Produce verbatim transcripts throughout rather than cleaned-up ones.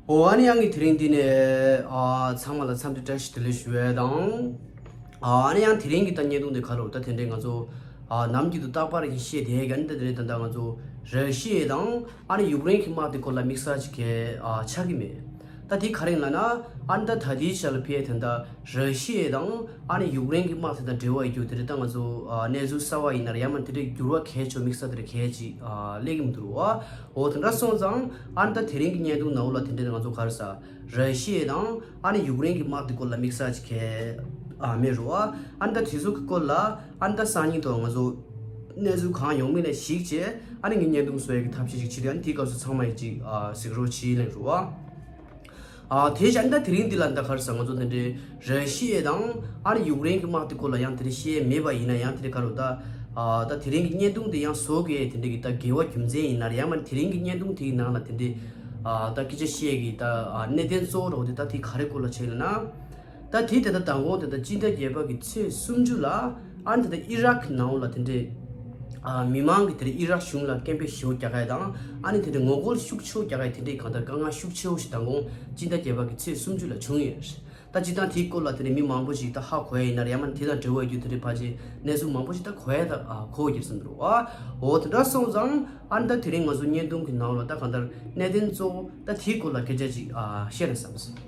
ཨོ་ཨ་ནི་ཡང་གི་དེ་རིང་འདི་ནས་ཨ་ཚང་མ་ལ་འཚམས་འདྲི་བཀྲ་ཤིས་བདེ་ལེགས་ཞུ་ཡས་དང་། ཨ་ཨ་ནི་ཡང་དེ་རིང་གི་ད་བརྙན་ཐུང་འདི་ག་རུ་ད་དེ་འདྲའི་ང་ཚོ་ཨ་ནམ་རྒྱུན་དུ་རྟག་པར་གྱི་བཤད་དེ་ག་ནི་ད་དེ་འདྲའི་ད་ལྟ་ང་ཚོ་ར་ཤི་ཡ་དང་ཨ་ནི་ཡུཀ་རེན་གྱི་དམག་དེ་སྐོར་ལ་དམིགས་བསལ་ཅིག་གི་ཨ་ཆགས་ཀྱི་མེད། ད་དེ་ག་རེ་ཡིན་ལབ་ན་ཨ་ནི་ད་ད་ལྟའི་ཆ་ལ་ཕེ་དེ་འདྲ་ར་ཤི་ཡ་དང་ཨ་ནི་ཡུཀ་རེན་གྱི་དམག་དེ་དང་འབྲེལ་བ་ཡོད་རྒྱུ་དེ་རེད། ད་ང་ཚོ་ཨ་གནས་ཚུལ་གསར་པ་ཡིན་ན་རེད་ཡང་མིན་དེ་འདྲའི་འགྱུར་བ་གལ་ཆེ་དམིགས་བསལ་དེ་འདྲ་གལ་ཅིག་ཨ་སླེབས་ཀྱི་མི་འདུག་རོ། འོ་དེ་འདྲ་སོང་ཙང་ཨ་ནི་ད་དེ་རིང་གི་བརྙན་ཐུང་ནང་ལ་དེ་འདྲ་ང་ཚོ་ག་རེ་ཟ་ར་ཤི་ཡ་དང་ཨ་ནི་ཡུཀ་རེན་གྱི་དམག་དེ་སྐོར་ལ་དམིགས་བསལ་ཅིག་གལ་ཨ་མེད་རོ། ཨ་ནི་ད་དེ་ཚོ་གི་སྐོར་ལ་ཨ་ནི་ད་སང་ཉིན་ཐོག་ང་ཚོ་གནས་ཚུལ་གང་ཡོང་མིན་ལ་གཞིགས་བྱས་ཨ་ནི་ངས་བརྙན་ཐུང་བཟོ་ཡ་གི་ཐབས་ཤེས་ཅིག་བྱེད་དུས་ཨ་ནི་དེའི་སྐབས་སུ་ཚང་མ་ཡིས་ཅིག་ཨ་གཟིགས་རོགས་བྱེད་ལེན་རོ། ཨ་དེ་བཞིན་ད་དེ་རིང་འདི་ལ་ད་ག་རེ་ཟ་ང་ཚོ་འདི་འདྲའི་ར་ཤི་ཡ་དང་ཨ་ནི་ཡུཀ་རེན་གྱི་དམག་དེ་སྐོར་ལ་ཡང་དེ་འདྲའི་བཤད་མེད་པ་ཡིན་ན་ཡང་དེ་འདྲའི་ག་རུ་ད་ཨ་ད་དེ་རིང་གི་བརྙན་ཐུང་དེ་ཡང་བཟོ་དགོས་དེ་འདྲའི་གི་ད་དགེ་བ་རྒྱུ་མཚན་ཡིན་ན་རེད་ཡང་མ་དེ་རིང་གི་བརྙན་ཐུང་དེའི་ནང་ལ་དེ་འདྲའི་ཨ་ད་སྐད་ཆ་བཤད་ཀྱི་ད་ཨ་གནད་དོན་གཙོ་བོ་རོ་དེ་ད་དེ་ག་རེ་སྐོར་ལ་བྱས་ལ་ན། ད་དེ་དེ་ད་མདང་དགོང་དེ་ད་སྤྱི་ཟླ་བརྒྱད་པ་གི་ཚེས་སུམ་ཅུ་ལ་ཨ་ནི་དེ་ད་ཨི་རག་གི་ནང་ལ་དེ་འདྲའི་ཨ་མི་མང་གི་དེ་འདྲའི་ཨི་རག་གཞུང་ལ་སྐད་འབོད་ཞེ་པོ་རྒྱག་ཡ་དང་ཨ་ནི་དེ་འདྲའི་ངོ་རྒོལ་ཤུགས་ཆེ་པོ་རྒྱག་ཡ་དེ་འདྲའི་གང་ལྟར་དཀའ་ངལ་ཤུགས་ཆེ་པོ་ཞིག་མདང་དགོང་སྤྱི་ཟླ་བརྒྱད་པ་གི་ཚེས་སུམ་ཅུ་ལ་བྱུང་ཡོད། ད་སྤྱིར་བཏང་དེའི་སྐོར་ལ་དེ་འདྲའི་མི་མང་པོ་ཞིག་ད་ཧ་གོ་ཡ་ཡིན་ན་རེད་ཡང་མ་དེ་དང་འབྲེལ་བ་ཡོད་རྒྱུ་དེ་འདྲའི་ཕལ་ཆེར་གནས་ཚུལ་མང་པོ་ཞིག་ད་གོ་ཡ་ད་ཨ་གོ་གི་རེད་བསམ་འདུག་ཨ། འོ་དེ་འདྲ་སོང་ཙང་ཨ་ནི་ད་དེ་རིང་ང་ཚོ་བརྙན་ཐུང་གི་ནང་ལ་ད་གང་ལྟར་གནད་དོན་གཙོ་བོ་ད་དེའི་སྐོར་ལ་སྐད་ཆ་ཅིག་ཨ་བཤད་ན་བསམ་སོང་།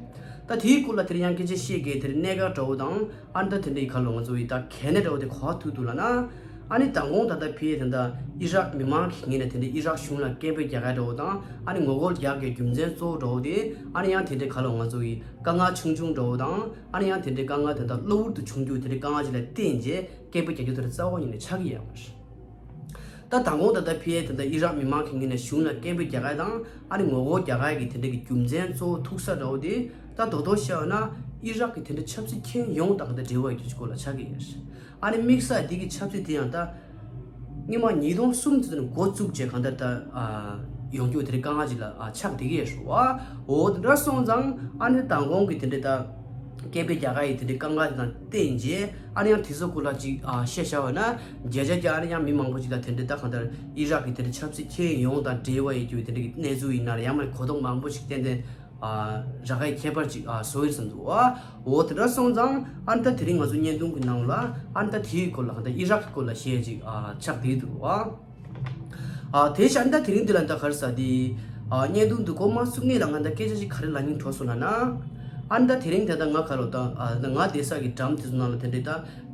ད་དེའི་སྐོར་ལ་དེ་རིང་ཡང་སྐད་ཆ་བཤད་མཁན་དེ་རིང་གནད་འགག་འདྲ་བོ་དང་ཨ་ནི་ད་དེ་འདྲའི་ཁ་ལོ་ང་ཚོ་ཡི་ད་གལ་གནད་འདྲ་བོ་དེ་ག་པར་ཐུག་འདུག་ལབ་ན། ཨ་ནི་མདང་དགོང་ད་ལྟ་ཕི་ཡེ་དེ་འདྲ་ཨི་རག་མི་མང་གི་ངོས་ནས་དེ་འདྲའི་ཨི་རག་གཞུང་ལ་སྐད་འབོད་རྒྱག་ཡ་འདྲ་བོ་དང་ཨ་ནི་ངོ་རྒོལ་རྒྱག་གི་རྒྱུ་མཚན་གཙོ་བོ་འདྲ་བོ་དེ་ཨ་ནི་ཡང་དེ་འདྲའི་ཁ་ལོ་ང་ཚོ་ཡི་དཀའ་ངལ་ཆུང་ཆུང་འདྲ་བོ་དང་ཨ་ནི་ཡང་དེ་འདྲའི་དཀའ་ངལ་དེ་འདྲ་གློ་བུར་དུ་བྱུང་རྒྱུ་དེ་འདྲའི་དཀའ་ངལ་ཅིག་ལ་བརྟེན་རྗེས་སྐད་འབོད་རྒྱག་རྒྱུ་དེ་འདྲ་རྩ་བ་ཉིད་ནས་ཆགས་ཀྱི་ཡོད་མ་རེད། ད་མདང་དགོང་ད་ལྟ་ཕི་ཡེ་དེ་འདྲ་ཨི་རག་མི་མང་གི་ངོས་ནས་གཞུང་ལ་སྐད་འབོད་རྒྱག་ཡ་དང་ཨ་ནི་ངོ་རྒོལ་རྒྱག་ཡ་གི་དེ་འདྲ་གི་རྒྱུ་མཚན་གཙོ་བོ་ཐུག་ས་འདྲ་བོ་དེ་ད་རྡོག་རྡོག་བཤད་པ་ན་ཨི་རག་གི་དེ་འདྲ་ཆབ་སྲིད་མཁན་ཡོངས་དང་ག་འདྲ་འབྲེལ་བ་ཡོད་རྒྱུ་ཅིག་སྐོར་ལ་ཆགས་ཀྱི་ཡོད། ཨ་ནི་དམིགས་བསལ་འདི་གི་ཆབ་སྲིད་དེ་ཡང་ད་སྔོན་མ་ཉིས་སྟོང་གསུམ་དེ་ཚོ་ནས་འགོ་བཙུགས་བྱས་གང་ལྟར་ད་ཨ་ཡོང་རྒྱུ་དེ་འདྲའི་དཀའ་ངལ་ཅིག་ལ་ཨ་ཆགས་བསྡད་ཀྱི་ཡོད་རེད་བ། འོ་དེ་འདྲ་སོང་ཙང་ཨ་ནི་མདང་དགོང་གི་དེ་འདྲའི་ད་སྐད་འབོད་རྒྱག་ཡ་ཡི་དེ་འདྲའི་དཀའ་ངལ་དེ་དང་བསྟུན་བྱས་ཨ་ནི་ཡང་དེ་ཚོ་སྐོར་ལ་ཅིག་ཨ་བཤད་བཞག་པ་ན་བརྒྱ་ཆ་བརྒྱ་ཨ་ནི་ཡང་མི་མང་པོ་ཅིག་ལ་དེ་འདྲའི་ད་གང་ལྟར་ཨི་རག་གི་དེ་འདྲའི་ཆབ་སྲིད་མཁན་ཡོངས་དང་འབྲེལ་བ་ཡོད་རྒྱུ་དེ་འདྲའི་གི་གནས་ཚུལ་ཡིན་ན་རེད་ཡང་མ་རེད་གོ་རྟོགས་མང་པོ་ཞིག་ཏན་ཏན་ཨ་རག་ཡ་ཁྱད་པར་ཅིག་ཨ་བཟོ་ཡི་བསམ་འདུག་ཨ། འོ་དེ་འདྲ་སོང་ཙང་ཨ་ནི་ད་དེ་རིང་ང་ཚོ་བརྙན་ཐུང་གི་ནང་ལ་ཨ་ནི་ད་དེའི་སྐོར་ལ་གང་ལྟར་ཨི་རག་གི་སྐོར་ལ་བཤད་ཅིག་ཨ་ཆགས་བསྡད་འདུག་ཨ། ཨ་དེ་བཞིན་ཨ་ནི་ད་དེ་རིང་འདི་ལ་ད་ག་རེ་ཟ་དེ་ཨ་བརྙན་ཐུང་འདི་འགོ་མ་ཚུགས་སྔོན་ལ་ང་ད་སྐད་ཆ་ཞིག་ག་རེ་ལབ་སྙིང་བྲོ་སོང་ལབ་ན། ཨ་ནི་ད་དེ་རིང་ད་ལྟ་ང་ག་རེ་ད་ཨ་ང་བསྡད་ས་གི་འགྲམ་དེ་ཚོ་ནང་ལ་དེ་འདྲའི་ད་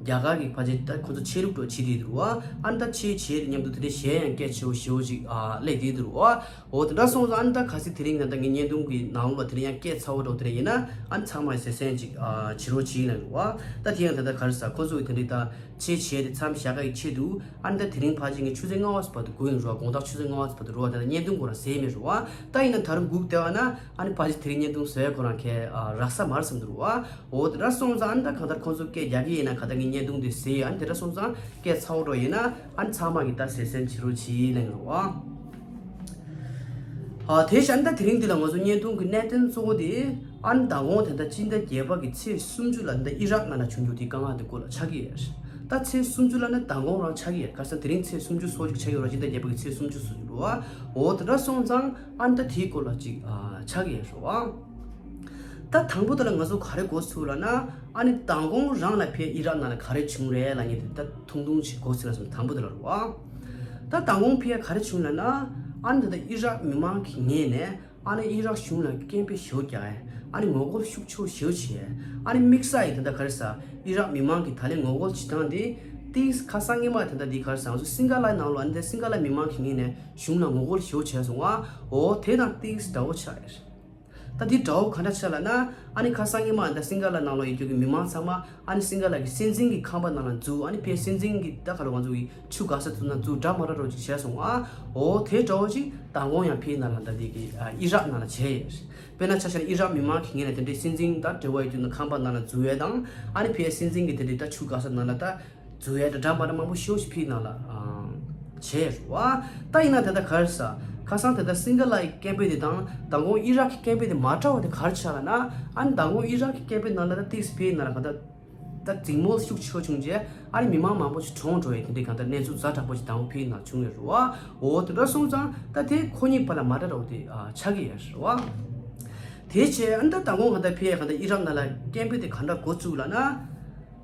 རྒྱ་གར་གི་ཕལ་ཆེར་ད་ཁོ་ཚོ་ཆས་ལུགས་འགྲོ་བྱེད་དེ་འདུག་ཨ། ཨ་ནི་ད་ཆས་བྱེད་དེ་མཉམ་དུ་དེ་འདྲའི་གཞས་ཡང་སྐད་ཆེ་བོ་ཞེ་བོ་ཞིག་ཨ་སླེབས་དེ་འདུག་ཨ། འོ་དེ་འདྲ་སོང་ཙང་ཨ་ནི་ད་གལ་སྲིད་དེ་རིང་ད་ལྟ་ངའི་བརྙན་ཐུང་གི་ནང་ལོགས་ལ་དེ་རིང་ཡང་སྐད་ཚ་བོ་འདྲ་བོ་དེ་འདྲ་ཡིན་ན་ཨ་ནི་ཚང་མས་གཟབ་གཟབ་ཅིག་ཨ་བྱེད་རོགས་བྱེད་ལབ་འདུག་ཨ། ད་དེ་ཡང་ད་ལྟ་ག་རེ་ཟ་ཁོ་ཚོ་གི་དེ་འདྲའི་ད་ཆས་བྱས་ཏེ་མཚམས་བཞག་ག་ཡི་ཆེད་དུ་ཨ་ནི་ད་དེ་རིང་ཕལ་ཆེར་ངས་ཆུ་ཚོད་ལྔ་པ་ཙམ་བར་དུ་སྒུག་ཡིན་རོ། དགོང་དག་ཆུ་ཚོད་ལྔ་པ་ཙམ་བར་དུ་རོ། ད་ལྟ་བརྙན་ཐུང་ཁོ་རང་ཟེར་མེད་རོ། ད་ཡིན་ན་ད་རུང་སྒུག་བསྡད་པ་ན་ཨ་ནི་ཕལ་ཆེར་དེ་རིང་བརྙན་ཐུང་བཟོ་ཡ་ཁོ་རང་གས་ཨ་རག་ས་མ་རེད་བསམ་འདུག་རོ། འོ་དེ་འདྲ་སོང་ཙང་ཨ་ནི་ད་གང་ལྟར་ཁོ་ཚོ་སྐད་རྒྱག་གི་ཡིན་ན་གང་ལྟར་ངས་བརྙན་ཐུང་དེ་ཟེར་ཨ་ནི་དེ་འདྲ་སོང་ཙང་སྐད་ཚ་བོ་འདྲ་ཡིན་ན་ཨ་ནི་ཚང་མ་གིས་ད་གཟབ་གཟབ་བྱེད་རོགས་བྱེད་ལབ་ཡིན་རོ། ཨ་དེ་བཞིན་ད་དེ་རིང་འདི་ལ་ང་ཚོ་བརྙན་ཐུང་གི་གནད་དོན་གཙོ་བོ་དེ་ཨ་ནི་མདང་དགོང་དེ་འདྲ་སྤྱི་ཟླ་བརྒྱད་པ་གི་ཚེས་སུམ་ཅུ་ལ་འདི་ཨི་རག་ནང་ལ་བྱུང་རྒྱུ་དེ་དཀའ་ངལ་དེ་སྐོར་ལ་ཆགས་ཀྱི་ཡོད། ད་ཚེས་སུམ་ཅུ་ལ་ནི་མདང་དགོང་རང་ཆགས་ཀྱི་ཡོད། ག་ས་དེ་རིང་ཚེས་སུམ་ཅུ་སོ་གཅིག་ཆགས་ཡོད་ར། སྤྱི་ཟླ་བརྒྱད་པ་གི་ཚེས་སུམ་ཅུ་སོ་གཅིག་རོ། འོ་དེ་འདྲ་སོང་ཙང་ཨ་ནི་ད་དེའི་སྐོར་ལ་ཅིག་ཨ་ཆགས་ཀྱི་ཡོད་རོ། ད་དང་པོ་དེ་ལ་ང་ཚོ་ག་རེ་གོ་ཚུལ་ལབ་ན། ཨ་ནི་མདང་དགོང་རང་ལ་ཕེ་ཨི་རག་ནང་ལ་ག་རེ་བྱུང་རེད་ལབ་མཁན་དེ་ད་ཐུང་ཐུང་ཅིག་གོ་ཚུལ་ལ་སོང་དང་པོ་དེ་ལ་རོ། ད་མདང་དགོང་ཕེ་ག་རེ་བྱུང་ལབ་ན། ཨ་ནི་ད་ལྟ་ཨི་རག་མི་མང་གི་ངོས་ནས་ཨ་ནི་ཨི་རག་གཞུང་ལ་སྐད་འབོད་ཞེ་པོ་རྒྱག་ཡ། ཨ་ནི་ངོ་རྒོལ་ཤུགས་ཆེ་བོ་ཞེ་པོ་བྱས། ཨ་ནི་དམིགས་བསལ་ཡིན་ད་ལྟ་ག་རེ་ཟ་ཨི་རག་མི་མང་གི་ད་ལན་ངོ་རྒོལ་བྱེད་སྟངས་དེ་ཏིས་ཁ་སང་ཉི་མ་ད་ལྟ་འདི་ག་རེ་ཟ་ང་ཚོ་སིང་ག་ལ་ནང་ལོགས་ཨ་ནི་ད་སིང་ག་ལ་མི་མང་གི་ངོས་ནས་གཞུང་ལ་ངོ་རྒོལ་ཞེ་པོ་བྱས་སོང་ང་། འོ་དེ་དང་ཏིས་འདྲ་བོ་ཆགས་ཡ་རེད། ད་འདི་འདྲ་བོ་ག་འདྲ་ཆགས་ལབ་ན། ཨ་ནི་ཁ་སང་ཉི་མ་ད་སིང་ག་ལ་ནང་ལོགས་ཡོད་རྒྱུ་གི་མི་མང་ཚང་མ་ཨ་ནི་སིང་ག་ལ་གི་སྲིད་འཛིན་གི་ཁང་པ་ནང་ལ་འཛུལ། ཨ་ནི་ཕེ་སྲིད་འཛིན་གི་ད་ག་ལ་ང་ཚོ་གི་ཆུ་དགའ་ས་ཚུ་ན་འཛུལ་འདྲ་མ་འདྲ་འདྲ་བོ་ཅིག་བྱས་སོང་ང་། འོ་དེ་འདྲ་བོ་ཅིག་མདང་དགོང་ཡང་ཕེ་ནང་ལ་ད་འདི་གི་ཨ་ཨི་རག་ནང་ལ་བྱས་ཡོད། དཔེར་ན་ཆ་བཞག་ན་ཨི་རག་མི་མང་གི་ངོས་ནས་དེ་འདྲའི་སྲིད་འཛིན་དང་འབྲེལ་བ་ཡོད་རྒྱུ་ན་ཁང་པ་ནང་ལ་འཛུལ་ཡས་དང་། ཨ་ནི་ཕེ་སྲིད་འཛིན་གི་དེ་འདྲའི་ད་ཆུ་དགའ་ས་ནང་ལ་ད་འཛུལ་ཡས་འདྲ་འདྲ་མ་འདྲ་མང་པོ་ཤོས་ཤིག་ཕེ་ནང་ལ་ཨ་བྱས་རེད་བ། ད་ཡིན་ན་ད་ལྟ་ག་རེ་ཟ། ཁ་སང་ད་ལྟ་སིང་ག་ལ་ཡི་སྐད་འབོད་དེ་དང་མདང་དགོང་ཨི་རག་གི་སྐད་འབོད་དེ་མ་འདྲ་བ་དེ་ག་རེ་ཆགས་ལབ་ན། ཨ་ནི་མདང་དགོང་ཨི་རག་གི་སྐད་འབོད་ནང་ལ་ད་ཏིས་ཕེ་ནང་ལ་ག་ད་ད་འཛིང་མོ་ཤུགས་ཆེ་བྱུང་རྗེས་ཨ་ནི་མི་མང་མང་པོ་ཞིག་གྲོངས་འགྲོ་ཡས་དེ་འདྲའི་གང་ལྟར་གནས་ཚུལ་ཛ་དྲག་པོ་ཞིག་མདང་དགོང་ཕེ་ནང་བྱུང་ཡོད་རེད་བ། འོ་དེ་འདྲ་སོང་ཙང་ད་དེ་ཁོ་གཉིས་བར་ལ་མ་འདྲ་འདྲ་བོ་དེ་ཨ་ཆགས་ཀྱི་ཡོད་རེད་བ། དེ་བྱས་ཨ་ནི་ད་མདང་དགོང་གང་ལྟར་ཕེ་གང་ལྟར་ཨི་རག་ནང་ལ་སྐད་འབོད་དེ་གང་འདྲ་འགོ་བཙུགས་ལབ་ན།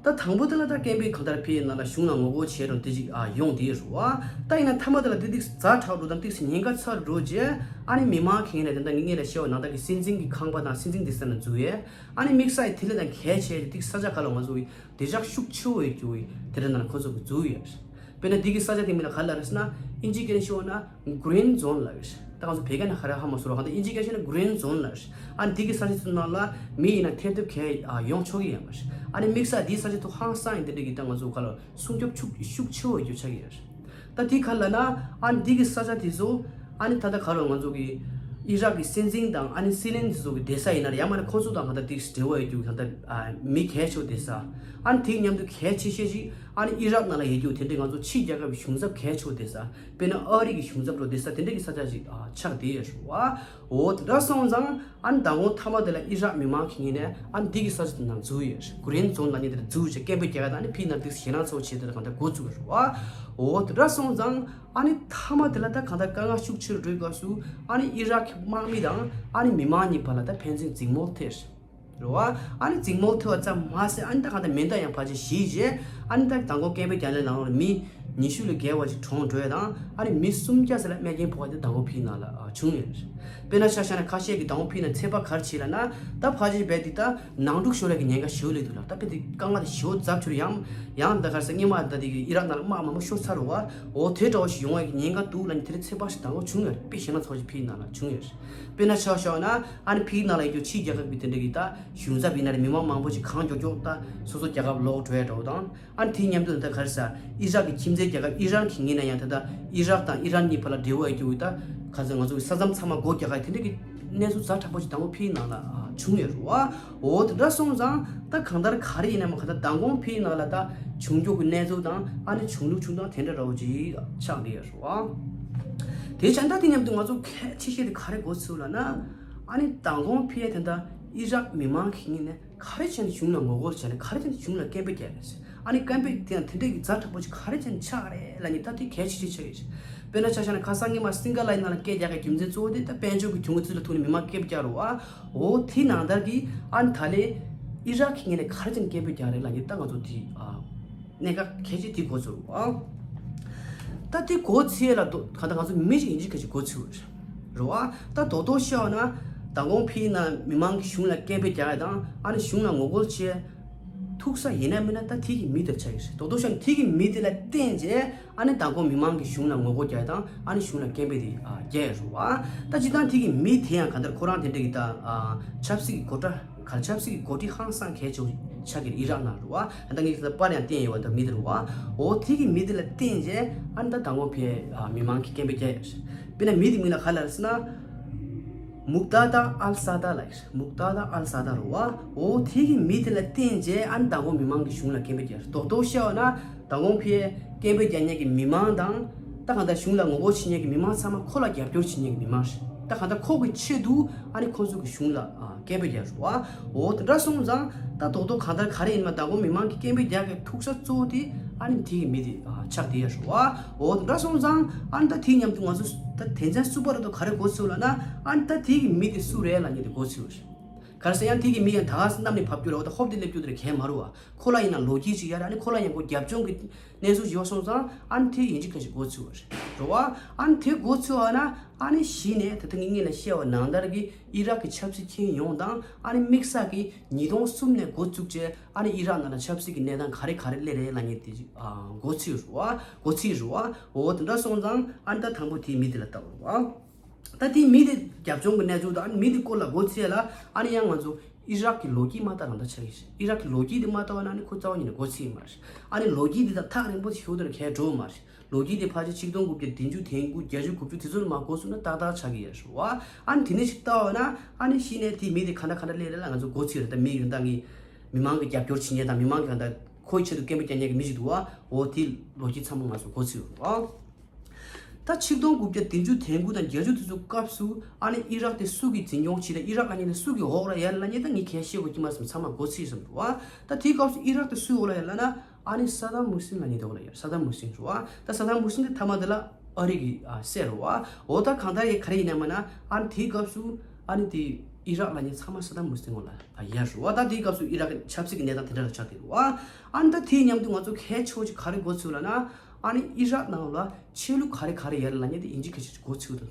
ད་དང་པོ་དེ་ལ་ད་སྐད་འབོད་གང་ལྟར་ཕེ་ནང་ལ་གཞུང་ལ་ངོ་རྒོལ་བྱས་རུང་དེ་ཅིག་ཨ་ཡོང་དེ་རུ་བ། ད་ཡིན་ན་མཐའ་མ་དེ་ལ་དེ་ཏིག་ཛ་དྲག་འགྲོ་དང་ཏིག་སེ་ཉེན་ཁ་ཚ་རུ་འགྲོ་རྗེས་ཨ་ནི་མི་མང་གི་ངོས་ནས་དེ་འདྲ་ངེད་ལ་བཤད་པ་ནང་ལྟར་གི་སྲིད་འཛིན་གྱི་ཁང་པ་དང་སྲིད་འཛིན་དེ་ས་ན་འཛུལ་ཡས། ཨ་ནི་དམིགས་བསལ་དེ་ལས་དང་གལ་ཆེ་ཏིག་ས་ཆ་ག་ལ་ང་ཚོ་གི་བདེ་འཇགས་ཤུགས་ཆེ་བོ་ཡོད་རྒྱུ་དེ་འདྲ་ནང་ལ་ཁོ་ཚོ་གི་འཛུལ་ཡོད། དཔེར་ན་འདི་གི་ས་ཆ་དེ་མིང་ལ་ག་ལ་རེད་ཟེར་ན། ཨིན་ཇི་སྐད་ནས་ཤོད་ན་Green Zone ལ་རེད། ད་ང་ཚོ་བོད་སྐད་ནང་ག་རེ་ཧ་མ་སོང་ར། གང་ལྟར་ཨིན་ཇི་སྐད་ཤོད་ན་Green Zone ལ་རེད། ཨ་ནི་འདི་གི་ས་ཆ་ཚོ་ནང་ལ་མི་ཡིན་ན་ཐེབས་ཐེབས་གས་ཡོང་ཆོག་གི་ཡོད་མ་རེད། ཨ་ནི་དམིགས་བསལ་འདིའི་ས་ཆ་ཚོ་ཧང་སང་ཡིན་དེ་འདྲ་གི་ད་ང་ཚོ་ག་ལ་སྲུང་སྐྱོབ་ཤུགས་ཤུགས་ཆེ་བོ་ཡོད་ཆགས་ཀྱི་ཡོད་རེད། ད་འདི་ག་ལ་ན་ཨ་ནི་འདི་གི་ས་ཆ་དེ་ཚོ་ཨ་ནི་ད་ལྟ་ག་རེ་ང་ཚོ་གི་ཨི་རག་གི་སྲིད་འཛིན་དང་ཨ་ནི་སྲིད་བློན་དེ་ཚོ་གི་བསྡད་ས་ཡིན་ན་རེད། ཡང་མ་ན་ཁོང་ཚོ་དང་གང་ལྟར་ཏིག་འབྲེལ་བ་ཡོད་རྒྱུ་གང་ལྟར་མི་གལ་ཆེ་བོ་བསྡད་ས། ཨ་ནི་དེའི་མཉམ་དུ་གལ་ཆེ་ཤོས་ཤིག་ཨ་ནི་ཨི་རག་ནང་ལ་ཡོད་རྒྱུ་དེ་འདྲའི་ང་ཚོ་ཕྱིའི་རྒྱལ་ཁབ་ཀྱི་གཞུང་ཚབ་གལ་ཆེ་བོ་བསྡད་ས། དཔེར་ན་ཨ་རི་གི་གཞུང་ཚབ་འགྲོ་བསྡད་ས་དེ་འདྲ་གི་ས་ཆ་ཞིག་ཨ་ཆགས་བསྡད་ཡོད་རེད་བ། འོ་དེ་འདྲ་སོང་ཙང་ཨ་ནི་མདང་དགོང་མཐའ་མ་དེ་ལ་ཨི་རག་མི་མང་གི་ངོས་ནས་ཨ་ནི་འདི་གི་ས་ཆ་དེ་ནང་འཛུལ་ཡོད་རེད། Green Zone ལབ་མཁན་དེ་ལ་འཛུལ་བྱས་སྐད་འབོད་རྒྱག་ཡ་དང་ཨ་ནི་ཕྱིའི་ནང་དུ་ཞེད་སྣང་ཚ་བོ་བྱས་དེ་ལ་གང་ལྟར་འགོ་བཙུགས་རེད་བ། འོ་དེ་འདྲ་སོང་ཙང་ཨ་ནི་མཐའ་མ་དེ་ལ་ད་གང་ལྟར་དཀའ་ངལ་ཤུགས་ཆེ་རུ་འགྲོའི་སྐབས་སུ་ཨ་ནི་ཨི་རག་གི་དམག་མི་དང་ཨ་ནི་མི་མང་གཉིས་བར་ལ་ད་ཕན་ཚུན་འཛིང་མོ་ཐེབས་རེད། རེད་བ། ཨ་ནི་འཛིང་མོ་ཐེབས་པ་ཙམ་མ་ཟད་ཨ་ནི་ད་གང་ལྟར་མེ་མདའ་ཡང་ཕལ་ཆེར་བཞེས་རྗེས་ཨ་ནི་ད་མདང་དགོང་སྐད་འབོད་རྒྱག་ལེ་ནང་ལོགས་ལ་མི་ཉི་ཤུ་ལས་བརྒལ་བ་ཞིག་གྲོངས་འགྲོ་ཡ་དང་ཨ་ནི་མི་སུམ་བརྒྱ་ཙམ་ལ་རྨས་སྐྱོན་ཕོག་པ་དེ་མདང་དགོང་ཕྱིའི་ནང་ལ་ཨ་བྱུང་ཡོད་རེད། དཔེར་ན་ཆ་བཞག་ན་ཁ་ཤས་ཀྱིས་མདང་དགོང་ཕྱིའི་ནང་ཚོད་དཔག་ག་རེ་བྱས་ལབ་ན་ད་ཕལ་ཆེར་རྦད་དེ་ད་ནང་འཁྲུག་ཤོར་ཡ་གི་ཉེན་ཁ་ཞེ་པོ་སླེབས་འདུག་ལ། ད་རྦད་དེ་དཀའ་ངལ་དེ་ཞེ་པོ་ཛ་དྲག་ཡང་ཡང་ད་ག་རེ་ཟེར་སྔོན་མ་ད་དེ་གི་ཨི་རག་ནང་ལ་དམག་མང་པོ་ཤོར་ཚར་རེད་བ། འོ་དེ་འདྲ་བ་ཞིག་ཡོང་བ་གི་ཉེན་ཁ་འདུག་ལབ་ནས་དེ་འདྲའི་ཚོད་དཔག་ཞིག་མདང་དགོང་བྱུང་ཡོད་རེད། དཔེ་བཞག་ན་ཚོ་ཞིག་ཕྱིའི་ནང་ལ་བྱུང་ཡོད་རེད། དཔེར་ན་ཆ་བཞག་ན་ཨ་ནི་ཕྱིའི་ནང་ལ་ཡོད་རྒྱུ་ཕྱིའི་རྒྱལ་ཁབ་ཀྱི་དེ་འདྲ་གི་ད་གཞུང་ཚབ་ཡིན་ན་རེད། མི་མང་མང་པོ་ཞིག་གང་མགྱོགས་མགྱོགས་ད་སོ་སོ་རྒྱལ་ཁབ་ལོག་འགྲོ་ཡ་འདྲ་བོ་དང་། ཨ་ནི་དེའི་མཉམ་དུ་ད་ག་རེ་ཟེར་ཨི་རག་གི་ཁྱིམ་མཚེས་རྒྱལ་ཁབ་ཨི་རན་གྱི་ངོས་ནས་ཡང་ད་ལྟ་ཨི་རག་དང་ཨི་རན་གཉིས་བར་ལ་འབྲེལ་བ་ཡོད་རྒྱུ་ད་ག་ཚོད་ང་ཚོ་གི་ས་མཚམས་ཚང་མ་སྒོ་རྒྱག་ག་དེ་འདྲ་གི་གནས་ཚུལ་ཛ་དྲག་པོ་ཞིག་མདང་དགོང་ཕྱིའི་ནང་ལ་ཨ་བྱུང་ཡོད་རེད་བ། འོ་དེ་འདྲ་སོང་ཙང་ད་གང་ལྟར་ག་རེ་ཡིན་ན་མ་ག་ད་མདང་དགོང་ཕྱིའི་ནང་ལ་ད་བྱུང་རྒྱུ་གི་གནས་ཚུལ་དང་ཨ་ནི་བྱུང་ལུགས་བྱུང་སྟངས་དེ་འདྲ་འདྲ་བོ་ཅིག་ཆགས་བསྡད་ཡོད་རེད་བ། དེ་བྱས་ད་དེ་མཉམ་དུ་ང་ཚོ་གལ་ཆེ་ཤོས་དེ་ག་རེ་གོ་ཚུལ་ལབ་ན། ཨ་ནི་མདང་དགོང་ཕྱིའི་དེ་འདྲ་ཨི་རག་མི་མང་གི་ངོས་ནས་ག་རེ་བྱས་ནས་གཞུང་ལ་ངོ་རྒོལ་བྱས་ནས་ག་རེ་བྱས་ནས་གཞུང་ལ་སྐད་འབོད་རྒྱག་རེད། ཨ་ནི་སྐད་འབོད་དེ་ཡང་དེ་འདྲའི་གི་ཛ་དྲག་པོ་ཞིག་ག་རེ་བྱས་ནས་ཆགས་རེད་ལབ་ནས་ད་དེ་གལ་ཆེ་ཆེ་ཆགས་ཡོད། དཔེར་ན་ཆ་བཞག་ན་ཁ་སང་ཉི་མ་སིང་ག་ལ་ཡི་ནང་ལ་སྐད་རྒྱག་གི་རྒྱུ་མཚན་གཙོ་བོ་དེ་ད་དཔལ་འབྱོར་གྱི་གྱོང་གུན་ཚུལ་ལ་ཐུག་ནས་མི་མང་སྐད་རྒྱག་རེད་བ། འོ་དེ་ནང་ལྟར་གི་ཨ་ནི་ད་ལས་ཨི་རག་གི་ངོས་ནས་ག་རེ་བྱས་ནས་སྐད་འབོད་རྒྱག་རེད་ལབ་ནས་ད་ང་ཚོ་དེ་ཨ་གནད་འགག་གལ་ཆེ་དེ་གོ་ཚུལ་རེད་བ། ད་དེ་གོ་ཚུལ་ལ་དོ་ག་ད་ང་ཚོ་མི་ཞིག་ཡིན་གཅིག་གལ་ཆེ་གོ་ཚུལ་རེད། རེད་བ། ད་རྡོག་རྡོག་བཤད་པ་ན་མདང་དགོང་ཕྱིའི་ནང་མི་མང་གི་གཞུང་ལ་སྐད་འབོད་རྒྱག་ཡ་དང་ཨ་ནི་གཞུང་ལ་ངོ་རྒོལ་བྱེད་ཐུག་ས་ཡིན་ན་མིན་ན་ད་དེ་གི་མི་དེར་ཆགས་ཀྱི་རེད། རྡོག་རྡོག་བཤད་ན་དེ་གི་མི་དེ་ལ་བརྟེན་བྱས་ཨ་ནི་མདང་དགོང་མི་མང་གི་གཞུང་ལ་ངོ་རྒོལ་རྒྱག་ཡ་དང་ཨ་ནི་གཞུང་ལ་སྐད་འབོད་དེ་ཨ་རྒྱག་ཡ་རེད་བ། ད་སྤྱིར་བཏང་དེ་གི་མི་དེ་ཡང་ག་འདྲ་ཁོ་རང་དེ་འདྲ་གི་ད་ཨ་ཆབ་སྲིད་ཀྱི་གོ་གྲ་གར་ཆབ་སྲིད་ཀྱི་འགོ་ཁྲིད་ཧང་སང་གལ་ཆེ་བོ་ཆགས་ཀྱི་ཨི་རག་ནང་རུ་བ། ཨ་ད་ངས་ཁ་པར་ཡང་བསྟན་ཡོད་བ། ད་མི་དེ་རུ་བ། འོ་དེ་གི་མི་དེ་ལ་བརྟེན་རྗེས་ཨ་ནི་ད་མདང་དགོང་ཕའི་ཨ་མི་མང་གི་སྐད་འབོད་རྒྱག་ཡོད་རེད། དཔེར་ན་མི་དེ་མིང་ལ་ག་ལབ་ཟེར་ན། མུག་ཏཱ་ཏཱ་ཨལ་ས་ཏཱ་ལབ་ཡོད་རེད། མུག་ཏཱ་ཏཱ་ཨལ་ས་ཏཱ་རུ་བ། འོ་དེ་གི་མི་དེ་ལ་བརྟེན་རྗེས་ཨ་ནི་མདང་དགོང་མི་མང་གི་གཞུང་ལ་སྐད་འབོད་རྒྱག་ཡོད་རེད། རྡོག་རྡོག་བཤད་པ་ན། མདང་དགོང་ཕའི་སྐད་འབོད་རྒྱག་མཁན་གྱི་མི་མང་དང་། ད་གང་ལྟར་གཞུང་ལ་ངོ་རྒོལ་བྱེད་མཁན་གྱི་མི་མང་ཚང་མ་ཁོ་ལ་རྒྱབ་སྐྱོར་བྱེད་མཁན་གྱི་མི་མང་རེད། ད་གང་ལྟར་ཁོ་གི་ཆེད་དུ་ཨ་ནི་ཁོ་ཚོ་གི་གཞུང་ལ་ཨ་སྐད་འབོད་རྒྱག་རེད་བ། འོ་དེ་འདྲ་སོང་ཙང་ད་རྡོག་རྡོག་གང་ལྟར་ག་རེ་ཡིན་མ་མདང་དགོང་མི་མང་གི་སྐད་འབོད་རྒྱག་གི་ཐུག་ས་གཙོ་བོ་དེ་ཨ་ནི་དེ་གི་མི་དེ་ཨ་ཆགས་བསྡད་ཡོད་རེད་བ། འོ་དེ་འདྲ་སོང་ཙང་ཨ་ནི་ད་དེ་མཉམ་དུ་ང་ཚོ་ད་དེ་མཚན་གསུམ་པ་རེད་དོ་ག་རེ་གོ་ཚུལ་ལབ་ན། ཨ་ནི་ད་དེ་གི་མི་དེ་སུ་རེད་ལབ་མཁན་དེ་གོ་ཚུལ་རེད། ག་རེ་ཟེར་ཡང་དེ་གི་མི་ཡང་ད་ག་སེ་གནམ་ནས་བབས་རྒྱུ་རེད་བ། ད་ཧོབ་སྟེ་སླེབས་རྒྱུ་དེ་རེད་གས་མ་རེད་བ། ཁོ་ལ་ཡིན་ན་ལོ་རྒྱུས་ཅིག་ཡོད་རེད། ཨ་ནི་ཁོ་ལ་ཡང་ཁོ་རྒྱབ་ལྗོངས་ཀྱི་གནས་ཚུལ་ཅིག་ཡོད་སོང་ཙང་ཨ་ནི་དེ་ཡིན་གཅིག་མིན་གཅིག་མགོ་ཚོས་པ་རེད། རེད་བ། ཨ་ནི་དེ་མགོ་ཚོས་པ་ན་ཨ་ནི་གཞི་ནས་ད་ལྟ་ངས་སྔོན་ལ་བཤད་པ་ནང་ལྟར་གྱི་ཨི་རག་གི་ཆབ་སྲིད་ཁྱོན་ཡོངས་དང་ཨ་ནི་དམིགས་བསལ་གྱི་ཉིས་སྟོང་གསུམ་ནས་འགོ་བཙུགས་བྱས་ཨ་ནི་ཨི་རག་ནང་ལ་ཆབ་སྲིད་ཀྱི་གནས་སྟངས་ག་རེ་ག་རེ་སླེབས་རེད་ལབ་མཁན་དེ་ཅིག་ཨ་མགོ་ཚོས་རེད་བ། མགོ་ཚོས་རེད་བ། འོ་དེ་འདྲ་སོང་ཙང་ཨ་ནི་ད་དང་པོ་དེའི་མི་དེ་ལ་ལྟ་བ་རེད་བ། ད་དེའི་མི་དེ་རྒྱབ་ལྗོངས་ཀྱི་གནས་ཚུལ་དང་ཨ་ནི་མི་དེ་སྐོར་ལ་མགོ་ཚོས་ལ་ཨ་ནི་ཡང་ང་ཚོ་ཨི་རག་གི་ལོ་རྒྱུས་མ་ལྟ་རང་ད་ཆགས་ཀྱི་ཞིག་ཨི་རག་གི་ལོ་རྒྱུས་དེ་མ་ལྟ་བ་ན་ཨ་ནི་ཁོ་རྩ་བ་ཉིད་ནས་མགོ་ཚོས་མ་རེད། ཨ་ནི་ལོ་རྒྱུས་དེ་ད་ཐག་རིང་པོ་ཞིག་ཤོར་དུ་གས་འགྲོ་མ་རེད། ལོ་རྒྱུས་དེ་ཕལ་ཆེར་ཆིག་སྟོང་དགུ་བརྒྱ་བདུན་ཅུ་དོན་དགུ་བརྒྱད་ཅུ་དགུ་བཅུ་དེ་ཚོ་ལ་མ་གོ་སོང་ན་ཏག་ཏག་ཆགས་ཀྱི་ཡོད་རེད་བ། ཨ་ནི་དེ་ནས་ཞིག་ལྟ་བ་ན་ཨ་ནི་གཞི་ནས་དེའི་མི་དེ་ག་འདྲ་ག་འདྲ་སླེབས་རེད་ལ་ང་ཚོ་མགོ་ཚོས་རེད། ད་མི་ཡོན་བདག་གི་མི་མང་གི་རྒྱབ་སྐྱོར་བྱེད་མཁན་དང་མི་མང་གི་ག་འདྲ་ཁོའི་ཆེད་དུ་སྐད་འབོད་རྒྱག་མཁན་གི་མི་ཞིག་འདུག་བ། འོ་དེའི་ལོ་རྒྱུས་ཚང་མ་ང་ཚོ་མགོ་ཚོས་ཡོད་རེད་བ། ད་ཆིག་སྟོང་དགུ་བརྒྱ་བདུན་ཅུ་དོན་དགུ་དང་བརྒྱད་ཅུ་དེ་ཚོ་སྐབས་སུ་ཨ་ནི་ཨི་རག་དེ་སུ་གིས་འཛིན་སྐྱོང་བྱེད་དང་ཨི་རག་ལབ་མཁན་དེ་སུ་གི་འོག་ལ་ཡོད་ལབ་མཁན་ད་ངས་གས་ཤེས་དགོས་ཀྱི་མ་སོང་། ཚང་མ་མགོ་ཚོས་ཟིན་འདུག་བ། ད་དེའི་སྐབས་སུ་ཨི་རག་དེ་སུའི་འོག་ལ་ཡོད་ལབ་ན་ཨ་ནི་ས་དཱམ་ཧུ་སིན་ལབ་མཁན་དེ་འོག་ལ་ཡོད། ས་དཱམ་ཧུ་སིན་རེད་བ། ད་ས་དཱམ་ཧུ་སིན་དེ་མཐའ་མ་དེ་ལ་ཨ་རི་གི་ཨ་སྲས་རེད་བ། འོ་ད་གང་ལྟར་ཡང་ག་རེ་ཡིན་ན་མ་ན་ཨ་ནི་དེའི་སྐབས་སུ་ཨ་ནི་དེ་ ཨི་རག་ལབ་མཁན་ཚང་མ་ས་དཱམ་ཧུ་སིན་ངོ་ལ་ཡར་རུ་བ། ད་དེའི་སྐབས་སུ་ཨི་རག་གི་ཆབ་སྲིད་ཀྱི་གནས་སྟངས་དེ་འདྲ་ལ་ཆགས་ཏེ་རུ་བ། ཨ་ནི་ད་དེའི་མཉམ་དུ་ང་ཚོ་གལ་ཆེ་བོ་ཅིག་ག་རེ་གོ་ཚུལ་ལབ་ན། ཨ་ནི་ཨི་རག་ནང་ལ་ཆོས་ལུགས་ག་རེ་ག་རེ་ཡར་ལབ་མཁན་དེ་ཡིན་གཅིག་མིན་གཅིག་གོ་ཚུལ་དང་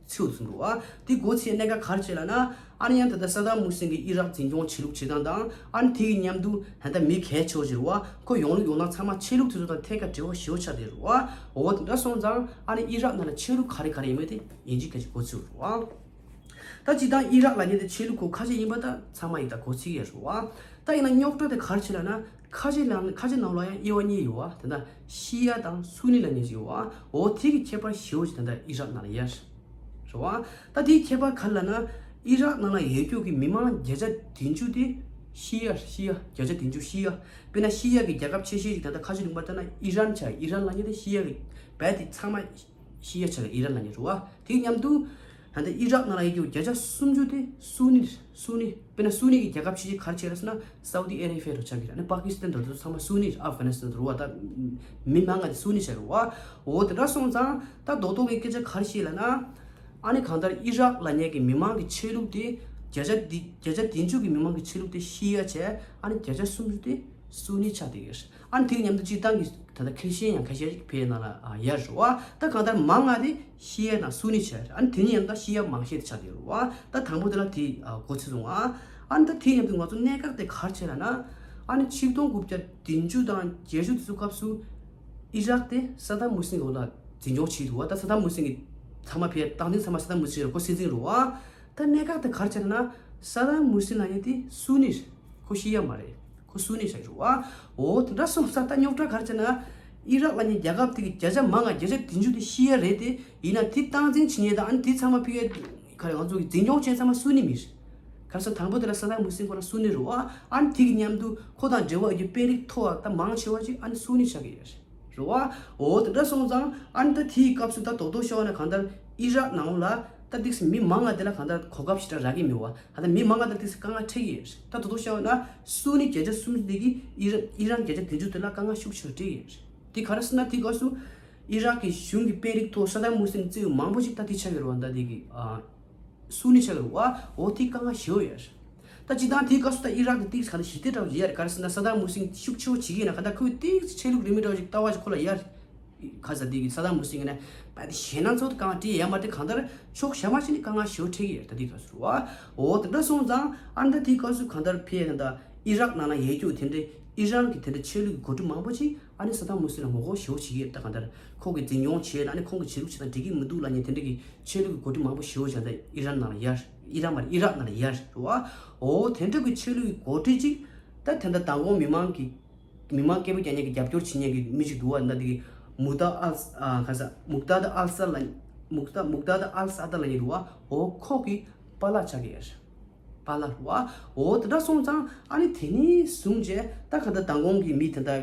ཚུལ་ཚུལ་རུ་བ། དེ་གོ་ཚུལ་གནད་འགག་ག་རེ་བྱས་ལབ་ན། ཨ་ནི་ཡང་ད་ལྟ་ས་དཱམ་ཧུ་སིན་གྱི་ཨི་རག་འཛིན་སྐྱོང་བྱེད་ལུགས་བྱེད་སྟངས་དང་། ཨ་ནི་དེ་གི་མཉམ་དུ་ད་ལྟ་མི་གལ་ཆེ་བོ་ཅིག་རུ་བ། ཁོ་ཡོང་ལུགས་ཡོང་སྟངས་ཚང་མ་ཆོས་ལུགས་དེ་ཚོ་དང་ཐད་ཀར་འབྲེལ་བ་ཞེ་པོ་ཆགས་ཏེ་རུ་བ། འོ་དེ་འདྲ་སོང་ཙང་ཨ་ནི་ཨི་རག་ནང་ལ་ཆོས་ལུགས་ག་རེ་ག་རེ་ཡིན་མིན་དེ་ཡིན་གཅིག་མིན་གཅིག་གོ་ཚུལ་རུ་བ། ད་སྤྱིར་བཏང་ཨི་རག་ལབ་མཁན་དེ་ཆོས་ལུགས་ཁོ་ཁ་ཤས་ཡིན་པ་ད་ཚང་མ་ཡིན་ད་གོ་ཚིག་ཡོད་རེད་བ། ད་ཡིན་ན་རྙོག་དྲ་དེ་ག་རེ་བྱེད་ལབ་ན། ཁ་ཆེ་ལ་ཁ་ཆེ་ནང་ལ་ཡང་དབྱེ་བ་གཉིས་ཡོད་བ། དེ་ད་ཤི་ཡ་དང་སུ་ནི་ལབ་མཁན་ཞིག་ཡོད་བ། འོ་དེ་གི་ཁྱད་པར་ཞེ་པོ་ཅིག་ད་ལྟ་ཨི་རག་ནང་ལ་ཡོད་རེད་བ། ད་དེའི་ཁྱད་པར་ག་རེ་ལབ་ན། ཨི་རག་ནང་ལ་ཡོད་རྒྱུ་གི་མི་མང་བརྒྱ་ཆ་བདུན་ཅུ་དེ་ཤི་ཡ་ཤི་ཡ་བརྒྱ་ཆ་བདུན་ཅུ་ཤི་ཡ། དཔེར་ན་ཤི་ཡ་གི་རྒྱལ་ཁབ་ཆེ་ཤོས་ཅིག་ད་ལྟ་ཁ་ཆེ་ལུང་པ་ལྟ་ན་ཨི་རན་ཆགས། ཨི་རན་ལབ་མཁན་དེ་ཤི་ཡ་གི་བལ་དེ་ཚང་མ་ཤི་ཡ་ཆགས་ཨི་རན་ལབ་མཁན་རེད་བ། དེ་མཉམ་དུ་ད་ལྟ་ཨི་རག་ནང་ལ་ཡོད་རྒྱུ་བརྒྱ་ཆ་སུམ་ཅུ་དེ་སུ་ནི་རེད། སུ་ནི། དཔེར་ན་སུ་ནི་གི་རྒྱལ་ཁབ་ཆེ་ཤོས་ག་རེ་བྱས་རེད་ཟེར་ན་སའུ་དི་ཨེ་རེ་བྷི་ཡ་རུ་ཆགས་ཀྱི་རེད། ཨ་ནི་པ་ཀི་སི་ཐན་དང་དེ་ཚོ་ཚང་མ་སུ་ནི་རེད། ཨབ་གྷ་ནི་སི་ཐན་དུ་རུ་བ། ད་མི་མང་ང་དེ་སུ་ནི་ཆགས་རེད་བ། འོ་དེ་འདྲ་སོང་ཙང་ད་རྡོག་རྡོག་གི་སྐད་ཆ་ག་རེ་བཤད་ལབ་ན། ཨ་ནི་གང་ལྟར་ཨི་རག་ལབ་མཁན་གྱི་མི་མང་གི་ཆོས་ལུགས་དེ་བརྒྱ་ཆ་འདི་བརྒྱ་ཆ་བདུན་ཅུ་གི་མི་མང་གི་ཆོས་ལུགས་དེ་ཤི་ཡ་བྱས། ཨ་ནི་བརྒྱ་ཆ་སུམ་ཅུ་དེ་སུ་ནི་ཆགས་བསྡད་ཡོད་རེད། ཨ་ནི་དེ་གི་མཉམ་དུ་སྤྱིར་བཏང་གི་ད་ལྟ་ཁེར་ཤེས་ཡང་ཁ་ཤས་ཤིག་བལ་ནང་ལ་ཡོད་རེད་བ། ད་གང་ལྟར་མང་ང་དེ་ཤི་ཡ་དང་སུ་ནི་ཆགས་རེད། ཨ་ནི་དེ་གཉིས་མཉམ་དུ་ཤི་ཡ་མང་ཤས་དེ་ཆགས་བསྡད་ཡོད་རེད་བ། ད་དང་པོ་དེ་ལ་དེ་གོ་ཚུལ་སོང་ཨ། ཨ་ནི་ད་དེ་མཉམ་དུ་ང་ཚོ་གནད་འགག་དེ་ག་རེ་བྱས་ལབ་ན། ཨ་ནི་ཆིག་སྟོང་དགུ་བརྒྱ་བདུན་ཅུ་དང་བརྒྱད་ཅུ་དེ་ཚོ་སྐབས་སུ་ཨི་རག་དེ་ས་དཱམ་ཧུ་སིན་འོག་ལ་འཛིན་སྐྱོང་བྱས་འདུག་བ། ད་ས་དཱམ་ཧུ་སིན་གྱི་ཚང་མ་བལ་བཏང་འཛིན་ཚང་མ་ས་དཱམ་ཧུ་སིན་རེད། ཁོ་སྲིད་འཛིན་རེད་བ། ད་གནད་འགག་དེ་ག་རེ་བྱས་ལབ་ན། ས་དཱམ་ཧུ་སིན་ལབ་མཁན་དེ་སུ་ནི་རེད། ཁོ་ཤི་ཡ་མ་རེད། ཁོ་སུ་ནི་ཆགས་རེད་བ། འོ་དེ་འདྲ་སོང་ཙང་ད་རྙོག་དྲ་ག་རེ་བྱས་ན། ཨི་རག་ལབ་མཁན་རྒྱལ་ཁབ་དེ་གི་བརྒྱ་ཆ་མང་ང་བརྒྱ་ཆ་བདུན་ཅུ་དེ་ཤི་ཡ་རེད་དེ། ཡིན་ན་དེ་སྟངས་འཛིན་བྱེད་མཁན་དང་ཨ་ནི་དེ་ཚང་མ་བལ་ག་རེ་ང་ཚོ་གི་འཛིན་སྐྱོང་བྱེད་མཁན་ཚང་མ་སུ་ནི་མི་རེད། ག་རེ་ཟེར་དང་པོ་དེ་ལ་ས་དཱམ་ཧུ་སིན་ཁོ་རང་སུ་ནི་རེད་བ། ཨ་ནི་དེ་གི་མཉམ་དུ་ཁོ་དང་འབྲེལ་བ་ཡོད་རྒྱུ་དཔོན་རིགས་མཐོ་བ་ད་མང་ཆེ་བ་ཅིག་ཨ་ནི་སུ་ནི་ཆགས་ཀྱི་ཡོད་རེད། རེད་བ། འོ་དེ་འདྲ་སོང་ཙང་ཨ་ནི་ད་དེའི་སྐབས་སུ་ད་རྡོག་རྡོག་བཤད་པ་ན་གང་ལྟར་ཨི་རག་ནང་ལ་ད་ཏིག་སེ་མི་མང་ང་དེ་ལ་གང་ལྟར་གོ་སྐབས་ཞེ་དྲག་རག་གི་མེད་བ། ད་ལྟ་མི་མང་ང་དེ་ལ་ཏིག་སེ་དཀའ་ངལ་འཕྲད་ཀྱི་ཡོད་རེད། ད་རྡོག་རྡོག་བཤད་པ་ན་སུ་ནི་བརྒྱ་ཆ་སུམ་ཅུ་དེ་གི་ཨི་ར་ཨི་རན་བརྒྱ་ཆ་བདུན་ཅུ་དེ་ལ་དཀའ་ངལ་ཤུགས་ཆེ་རུ་འཕྲད་ཀྱི་ཡོད་རེད། དེ་ག་རེ་ཟེར་ན་དེའི་སྐབས་སུ་ཨི་རག་གི་གཞུང་གི་དཔོན་རིགས་ཐོག་ས་དཱམ་ཧུ་སིན་གཙོས་མང་པོ་ཞིག་ད་དེ་ཆགས་ཡོད་རེད་བ། ད་དེ་གི་ཨ། སུ་ནི་ཆགས་རེད་བ། འོ་དེ་དཀའ་ངལ་ཞེ་པོ་ཡོད་རེད། ད་སྤྱིར་བཏང་དེའི་སྐབས་སུ་ད་ཨི་རག་གི་ཏིག་སེ་ག་ལ་ཞི་བདེ་འདྲ་བོ་ཡོད་རེད། ག་རེ་ཟེར་ན་ས་དཱམ་ཧུ་སིན་ཤུགས་ཆེ་བོ་བྱེད་ཀྱི་ཡིན་ན་ག་ད་ཁོས་ཏིག་སེ་ཆོས་ལུགས་རིས་མེད་འདྲ་བོ་ཞིག་ལྟ་བ་ཞིག་ཁོ་ལ་ཡོད་རེད། ག་ས་དེ་གི་ས་དཱམ་ཧུ་སིན་གྱི་ནས་བལ་དེ་ཞེད་སྣང་ཚོ་དཀའ་ངལ་འཕྲད་ཡོད་མ་རེད། གང་ལྟར་ཕྱོགས་གཞན་མ་ཞིག་ནས་དཀའ་ངལ་ཞེ་པོ་འཕྲད་ཀྱི་ཡོད་རེད། ད་དེའི་སྐབས་སུ་རེད་བ། འོ་དེ་འདྲ་སོང་ཙང་ཨ་ནི་ད་དེའི་སྐབས་སུ་གང་ལྟར་བལ་ད་ལྟ་ཨི་རག་ནང་ལ་ཡོད་རྒྱུ་དེ་འདྲའི་ཨི་རན་གྱི་དེ་འདྲའི་ཆོས་ལུགས་ཀྱི་འགོ་ཁྲིད་མང་པོ་ཅིག་ཨ་ནི་ས་དཱམ་ཧུ་སིན་ལ་ངོ་རྒོལ་ཞེ་པོ་བྱེད་ཀྱི་ཡོད། ད་གང་ལྟར་ཁོང་གིས་འཛིན་སྐྱོང་བྱས་ན་ཨ་ནི་ཁོང་གི་བྱེད་ལུགས་བྱེད་སྟངས་འགྲིག་གི་མི་འདུག་ལབ་མཁན་དེ་འདྲ་གི་ཆོས་ལུགས་ཀྱི་འགོ་ཁྲིད་མང་པོ་ཞེ་པོ་ཅིག་ད་ཨི་རན་ནང་ལ་ཡོད། ཨི་རན་མ་རེད། ཨི་རག་ནང་ལ་ཡོད་རེད་བ། འོ་དེ་འདྲ་གི་ཆོས་ལུགས་ཀྱི་འགོ་ཁྲིད་ཅིག་ད་དེ་འདྲ་མདང་དགོང་མི་མང་གི་མི་མང་སྐད་འབོད་རྒྱག་མཁན་གྱི་རྒྱབ་སྐྱོར་བྱེད་མཁན་གྱི་མི་ཞིག་འདུག་བ། ད་དེ་གི་མུག་ད་ཨལ་ཨ་ག་ས་མུག་ད་ད་ཨལ་ས་ལ་མུག་ད་མུག་ད་ད་ཨལ་ས་ད་ལབ་མཁན་འདུག་བ། འོ་ཁོ་གི་པཱ་ལགས་ཆགས་ཀྱི་ཡོད་རེད། པཱ་ལགས་རེད་བ། འོ་དེ་འདྲ་སོང་ཙང་ཨ་ནི་དེ་ནས་བཟུང་བྱས་ད་ག་ད་མདང་དགོང་གི་མི་དེ་འདྲ་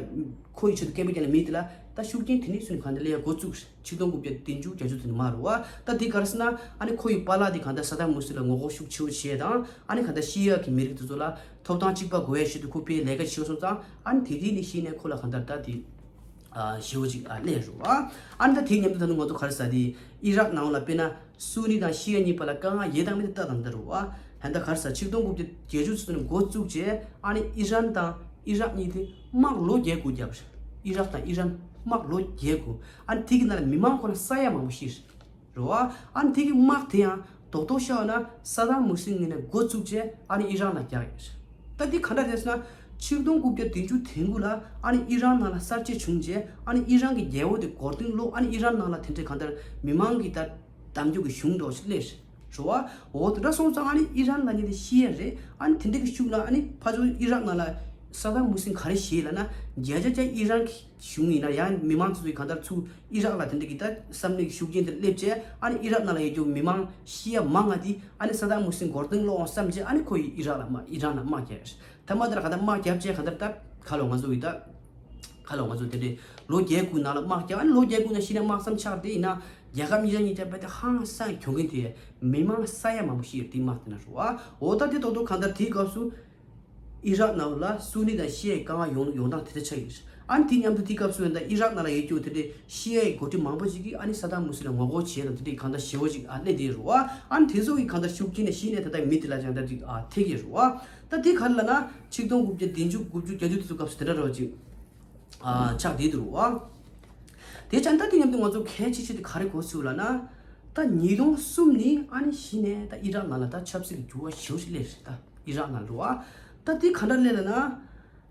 ཁོ་ཡི་ཆེད་དུ་སྐད་འབོད་རྒྱག་མཁན་མི་དེ་ལ་ད་ཤུགས་རྐྱེན་དེ་ནས་བཟུང་གང་དེ་ལས་ཡ་འགོ་བཙུགས། ཆིག་སྟོང་དགུ་བརྒྱ་བདུན་ཅུ་བརྒྱད་ཅུ་དེ་ནས་མར་རེད་བ། ད་དེ་ག་རེ་ཟེར་ན་ཨ་ནི་ཁོ་ཡི་པཱ་ལགས་དེ་གང་ལྟར་ས་དཱམ་ཧུ་སིན་ལ་ངོ་རྒོལ་ཤུགས་ཆེ་བོ་བྱས་དང་ཨ་ནི་གང་ལྟར་ཤི་ཡ་གི་མི་རིགས་དེ་ཚོ་ལ་ཐོབ་ཐང་གཅིག་པ་དགོས་ཡ་ཆེད་དུ་ཁོ་དཔེ་ལས་ཀ་བྱེད་སོང་ཙང་ཨ་ནི་དེ་དེ་ནས་གཞི་ནས་ཁོ་ལ་གང་ལྟར་ད་དེ་ཨ་ཞེ་པོ་ཅིག་ཨ་སླེབས་རེད་བ། ཨ་ནི་ད་དེའི་མཉམ་དུ་ད་ནི་ང་ཚོ་ག་རེ་ཟེར་དེ་ཨི་རག་ནང་ལ་དཔེར་ན་སུ་ནི་དང་ཤི་ཡ་གཉིས་བར་ལ་དཀའ་ངལ་ཡོད་དང་མེད་དེ་ལྟ་དང་འདི་རེད་བ། ད་ལྟ་ག་རེ་ཟེར་ཆིག་སྟོང་དགུ་བརྒྱ་བརྒྱད་ཅུ་ཙམ་ནས་འགོ་བཙུགས་རྗེས་ཨ་ནི་ཨི་རན་དང་ཨི་རག་གཉིས་དེ་དམག་ལོ་བརྒྱད་དགུ་བརྒྱབ་རེད། ཨི་རག་དང་ཨི་རན་དམག་ལོ་བརྒྱད་དགུ། ཨ་ནི་དེ་གི་ནང་ལ་མི་མང་ཁོ་ན་ས་ཡ་མང་པོ་ཤི་རེད། རེད་བ། ཨ་ནི་དེ་གི་དམག་དེ་ཡང་རྡོག་རྡོག་བཤད་པ་ན་ས་དཱམ་ཧུ་སིན་ངོས་ནས་འགོ་བཙུགས་རྗེས་ཨ་ནི་ཨི་རན་ལ་རྒྱག་ཡོད་རེད། ད་འདི་ག་འདྲ་རེད་ཟེར་ན་ཆིག་སྟོང་དགུ་བརྒྱ་བདུན་ཅུ་དོན་དགུ་ལ་ཨ་ནི་ཨི་རན་ནང་ལ་གསར་བརྗེ་བྱུང་རྗེས་ཨ་ནི་ཨི་རན་གྱི་རྒྱལ་པོ་དེ་གོ་རྡུང་སློག་ཨ་ནི་ཨི་རན་ནང་ལ་དེ་འདྲའི་གང་ལྟར་མི་མང་གི་ད་གདམ་རྒྱུ་གི་གཞུང་འདྲ་བོ་ཞིག་སླེབས་རེད། རེད་བ། འོ་དེ་འདྲ་སོང་ཙང་ཨ་ནི་ཨི་རན་ལབ་མཁན་དེ་ཤི་ཡ་རེད། ཨ་ནི་དེ་འདྲ་གི་ཤུགས་ལ་ཨ་ནི་ཕར་ཚུར་ཨི་རག་ནང་ལ་ས་དཱམ་ཧུ་སིན་ག་རེ་བྱས་ལབ་ན་བརྒྱ་ཆ་བརྒྱ་ཨི་རན་གྱི་གཞུང་ཡིན་ན་ཡང་མི་མང་ཚོ་ཚོས་གང་ལྟར་ཚུར་ཨི་རག་ལ་དེ་འདྲ་གི་ད་བསམ་བློའི་ཤུགས་རྐྱེན་དེ་སླེབས་བྱས་ཨ་ནི་ཨི་རག་ནང་ལ་ཡོད་རྒྱུ་མི་མང་ཤི་ཡ་མང་ང་དེ་ཨ་ནི་ས་དཱམ་ཧུ་སིན་གོ་རྡུང་སློག་འོང་བསམ་བྱས་ཨ་ནི་ཁོ་ཡི་ཨི་རག་ལ་དམག་ཨི་རན་ལ་དམག་རྒྱག་ཡ་རེད། ཐ་མ་དེར་གང་ལྟར་དམག་རྒྱབ་བྱས་གང་ལྟར་ད་ཁ་ལོ་ང་ཚོ་ཡི་ད་ཁ་ལོ་ང་ཚོ་དེ་འདྲའི་ལོ་བརྒྱད་དགུ་ནང་ལ་དམག་རྒྱབ། ཨ་ནི་ལོ་བརྒྱད་དགུ་ནང་གཞི་ནས་དམག་མཚམས་ཆགས་ཏེ་ཡིན་ན་རྒྱལ་ཁབ་གཉིས་ཆ་གཉིས་ཆ་བལ་དེ་ཧང་སང་གྱོང་གིན་དེ་མི་མང་ས་ཡ་མང་པོ་ཤི་ཡོད་དེ་དམག་དེ་ན་རུ་བ། འོ་ད་དེ་ཏོག་ཏོག་གང་ལྟར་དེའི་སྐབས་སུ་ཨི་རག་ནང་ལ་སུ་ནི་དང་ཤི་ཡའི་དཀའ་ངལ་ཡོང་ཡོང་སྟངས་དེ་འདྲ་ཆགས་ཡོད་རེད། ཨ་ནི་དེ་མཉམ་དུ་དེའི་སྐབས་སུ་ཡང་ད་ཨི་རག་ནང་ལ་ཡོད་རྒྱུ་དེ་འདྲའི་ཤི་ཡའི་འགོ་ཁྲིད་མང་པོ་ཞིག་གིས་ཨ་ནི་ས་དཱམ་ཧུ་སིན་ལ་ངོ་རྒོལ་བྱས་དང་དེ་འདྲའི་གང་ལྟར་ཞེ་པོ་ཞིག་ཨ་སླེབས་བསྡད་རེད་བ། ཨ་ནི་དེ་ཚོ་གིས་གང་ལྟར་ཤུགས་རྐྱེན་ནས་གཞི་ནས་ད་ལྟ་མི་དེ་ལ་ཀྱང་ད་དེ་ཨ་ཐེབས་ཀྱི་རེད་བ། ད་དེ་ག་རེ་ལབ་ན་ཆིག་སྟོང་དགུ་བརྒྱ་བདུན་ཅུ་དགུ་བཅུ་བརྒྱད་ཅུ་དེ་ཚོ་སྐབས་སུ་དེ་འདྲ་རོ་ཅིག་ཨ་ཆགས་བསྡད་འདུག་རེད་བ། དེ་ཙང་ད་དེ་མཉམ་དུ་ང་ཚོ་གལ་ཆེ་ཆེ་དེ་ག་རེ་གོ་ཚུལ་ལབ་ན། ད་ཉིས་སྟོང་གསུམ་ནི་ཨ་ནི་གཞི་ནས་ད་ཨི་རག་ནང་ལ་ད་ཆབ་སྲིད་ཀྱི་འགྱུར་བ་ཞེ་པོ་ཞིག་སླེབས་རེད། ད་ཨི་རག་ནང་རེད་བ། ད་དེ་ག་འདྲ་སླེབས་ལབ་ན།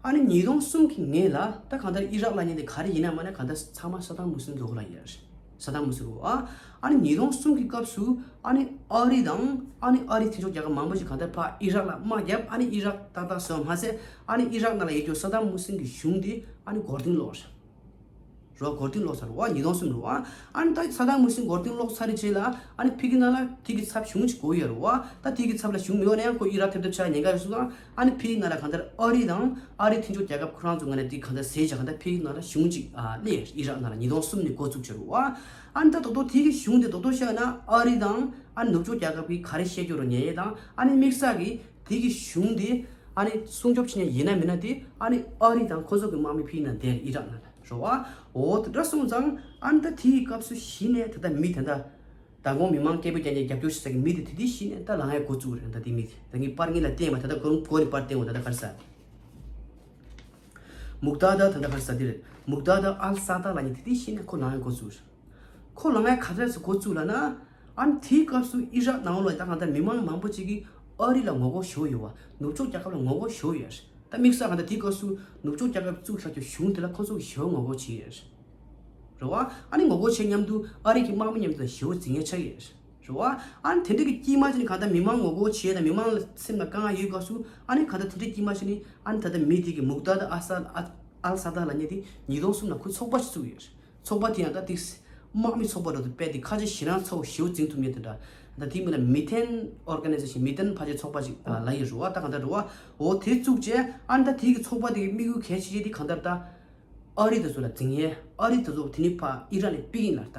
ཨ་ནི་ཉིས་སྟོང་གསུམ་གྱི་སྔོན་ལ་ད་གང་ལྟར་ཨི་རག་ལབ་མཁན་དེ་ག་རེ་ཡིན་ན་མ་ན་གང་ལྟར་ཚང་མ་ས་དཱམ་ཧུ་སིན་གྱི་འོག་ལ་ཡོད་རེད། ས་དཱམ་ཧུ་སིན་འོག་ཨ། ཨ་ནི་ཉིས་སྟོང་གསུམ་གྱི་སྐབས་སུ་ཨ་ནི་ཨ་རི་དང་ཨ་ནི་ཨ་རིའི་མཐུན་ཕྱོགས་རྒྱལ་ཁབ་མང་པོ་ཞིག་གང་ལྟར་ཕར་ཨི་རག་ལ་དམག་བརྒྱབ། ཨ་ནི་ཨི་རག་ཏག་ཏག་བཟོས་མ་ཟད་ཨ་ནི་ཨི་རག་ནང་ལ་ཡོད་རྒྱུ་ས་དཱམ་ཧུ་སིན་གྱི་གཞུང་དེ་ཨ་ནི་མགོ་རྟིང་སློག་རེད། རོ་མགོ་རྟིང་སློག་ཚར་བ་ཉིས་སྟོང་གསུམ་རུ་བ། ཨ་ནི་ད་ས་དཱམ་ཧུ་སིན་མགོ་རྟིང་སློག་ཚར་རེ་རྗེས་ལ་ཨ་ནི་ཕ་གི་ནང་ལ་དེ་གི་ཚབ་གཞུང་ཅིག་དགོས་ཡོད་རུ་བ། ད་དེ་གི་ཚབ་ལ་གཞུང་མེད་པ་ན་ཡང་ཁོ་ཨི་རག་ཐེབས་ཐེབས་ཆགས་ཉེན་ཁ་ཡོད་སོང་ཙང་ཨ་ནི་ཕ་གི་ནང་ལ་གང་ལྟར་ཨ་རི་དང་ཨ་རིའི་མཐུན་ཕྱོགས་རྒྱལ་ཁབ་ཁོ་རང་ཚོ་ངོས་ནས་དེ་གང་ལྟར་ཟས་བྱ་གང་ལྟར་ཕ་གི་ནང་ལ་གཞུང་ཅིག་ཨ་སླེབས་ཨི་རག་ནང་ལ་ཉིས་སྟོང་གསུམ་ནས་འགོ་བཙུགས་བྱས་རུ་བ། ཨ་ནི་ད་རྡོག་རྡོག་དེ་གི་གཞུང་དེ་རྡོག་རྡོག་བཤད་ན་ཨ་རི་དང་ཨ་ནི་ནུབ་ཕྱོགས་རྒྱལ་ཁབ་ཀྱིས་ག་རེ་བཤད་རྒྱུ་རུ་ཉན་ཡས་དང་ཨ་ནི་དམིགས་བསལ་གྱི་དེ་གི་གཞུང་དེ་ཨ་ནི་སྲུང་སྐྱོབ་བྱེད་མཁན་ཡིན་ན་མིན་ན་དེ་ཨ་ནི་ཨ་རི་དང་ཁོ་ཚོ་གི་དམག་མི་ཕ་གི་ནང་བསྡད་ཨི་རག་ནང་ལ། རེད་བ། འོ་དེ་འདྲ་སོང་ཙང་ཨ་ནི་ད་དེའི་སྐབས་སུ་གཞི་ནས་ད་ལྟ་མི་དེ་འདྲ་མདང་དགོང་མི་མང་སྐད་འབོད་རྒྱག་མཁན་རྒྱབ་སྐྱོར་བྱེད་ས་གི་མི་དེ་དེ་དུས་གཞི་ནས་ད་ལངས་ཡས་འགོ་བཙུགས་རེད། ད་དེ་མི་དེ་ད་ངས་པར་ངེད་ལ་བསྟན་བ་ད་ལྟ་གོ་གོ་ནས་པར་བསྟན་འོ་ད་ལྟ་ག་རེ་ཟ། མུག་ད་ད་ད་ལྟ་ག་རེ་ཟ་དེ་རེད། མུག་ད་ད་ཨལ་ས་ད་ལབ་མཁན་དེ་དུས་གཞི་ནས་ཁོ་ལངས་ཡས་འགོ་བཙུགས་རེད། ཁོ་ལངས་ཡས་ག་ཚོད་ཙམ་འགོ་བཙུགས་ལབ་ན། ཨ་ནི་དེའི་སྐབས་སུ་ཨི་རག་ནང་ལ་ད་གང་ལྟར་མི་མང་མང་པོ་ཅིག་གིས་ཨ་རི་ལ་ངོ་རྒོལ་ཞེ་པོ་ཡོད་བ། ནུབ་ཕྱོགས་རྒྱལ་ཁབ་ལ་ངོ་རྒོལ་ཞེ་པོ་ཡོད་རེད། ད་དམིགས་བསལ་གང་ལྟར་དེའི་སྐབས་སུ་ནུབ་ཕྱོགས་རྒྱལ་ཁབ་བཙུགས་ཚར་རྒྱུ་གཞུང་དེ་ལ་ཁོ་ཚོ་གིས་ཞེ་པོ་ངོ་རྒོལ་བྱས་ཡོད་རེད། རེད་བ། ཨ་ནི་ངོ་རྒོལ་བྱེད་མཉམ་དུ་ཨ་རི་གི་དམག་མི་མཉམ་དུ་ཞེ་པོ་འཛིང་ཡས་ཆགས་ཡོད་རེད། རེད་བ། ཨ་ནི་དེ་འདྲ་གི་དཀྱིལ་མ་ཅིག་ནས་གང་ལྟར་མི་མང་ངོ་རྒོལ་བྱས་དང་མི་མང་ལ་སེམས་ལ་དཀའ་ངལ་ཡོད་སྐབས་སུ་ཨ་ནི་གང་ལྟར་དེ་འདྲའི་དཀྱིལ་མ་ཅིག་ནས་ཨ་ནི་ད་ལྟ་མི་དེ་གི་མུག་ད་ད་ཨ་ས་ཨ་ཨལ་ས་ད་ལབ་མཁན་དེ་ཉིས་སྟོང་གསུམ་ལ་ཁོས་ཚོགས་པ་ཞིག་བཙུགས་ཡོད་རེད། ཚོགས་པ་དེ་ཡང་ད་ཏིག་དམག་མི་ཚོགས་པ་འདྲ་དུ་དཔེ་དེ་ཁ་ཆེ་ཞེ་དྲག་ཚོགས་ཞེ་པོ་འཛིང་ཐུབ་མཁན་དེ་འདྲ། ད་དེའི་མིང་ལ་མི་ཐན་ཨོར་ག་ནའི་ཛེ་ཤན་མི་ཐན་ཕལ་ཆེར་ཚོགས་པ་ཅིག་ལ་ཡི་རུ་བ་ད་གང་ལྟར་རུ་བ་འོ་དེ་བཙུགས་རྗེས་ཨ་ནི་ད་དེའི་གི་ཚོགས་པ་དེ་གི་དམིགས་ཡུལ་གལ་ཆེ་ཤོས་དེ་གང་ལྟར་ད་ཨ་རི་དེ་ཚོ་ལ་འཛིང་ཡས་ཨ་རི་དེ་ཚོ་དེ་ནི་ཕ་ཨི་རན་ལ་ཕུད་ཡིན་ལ་ད་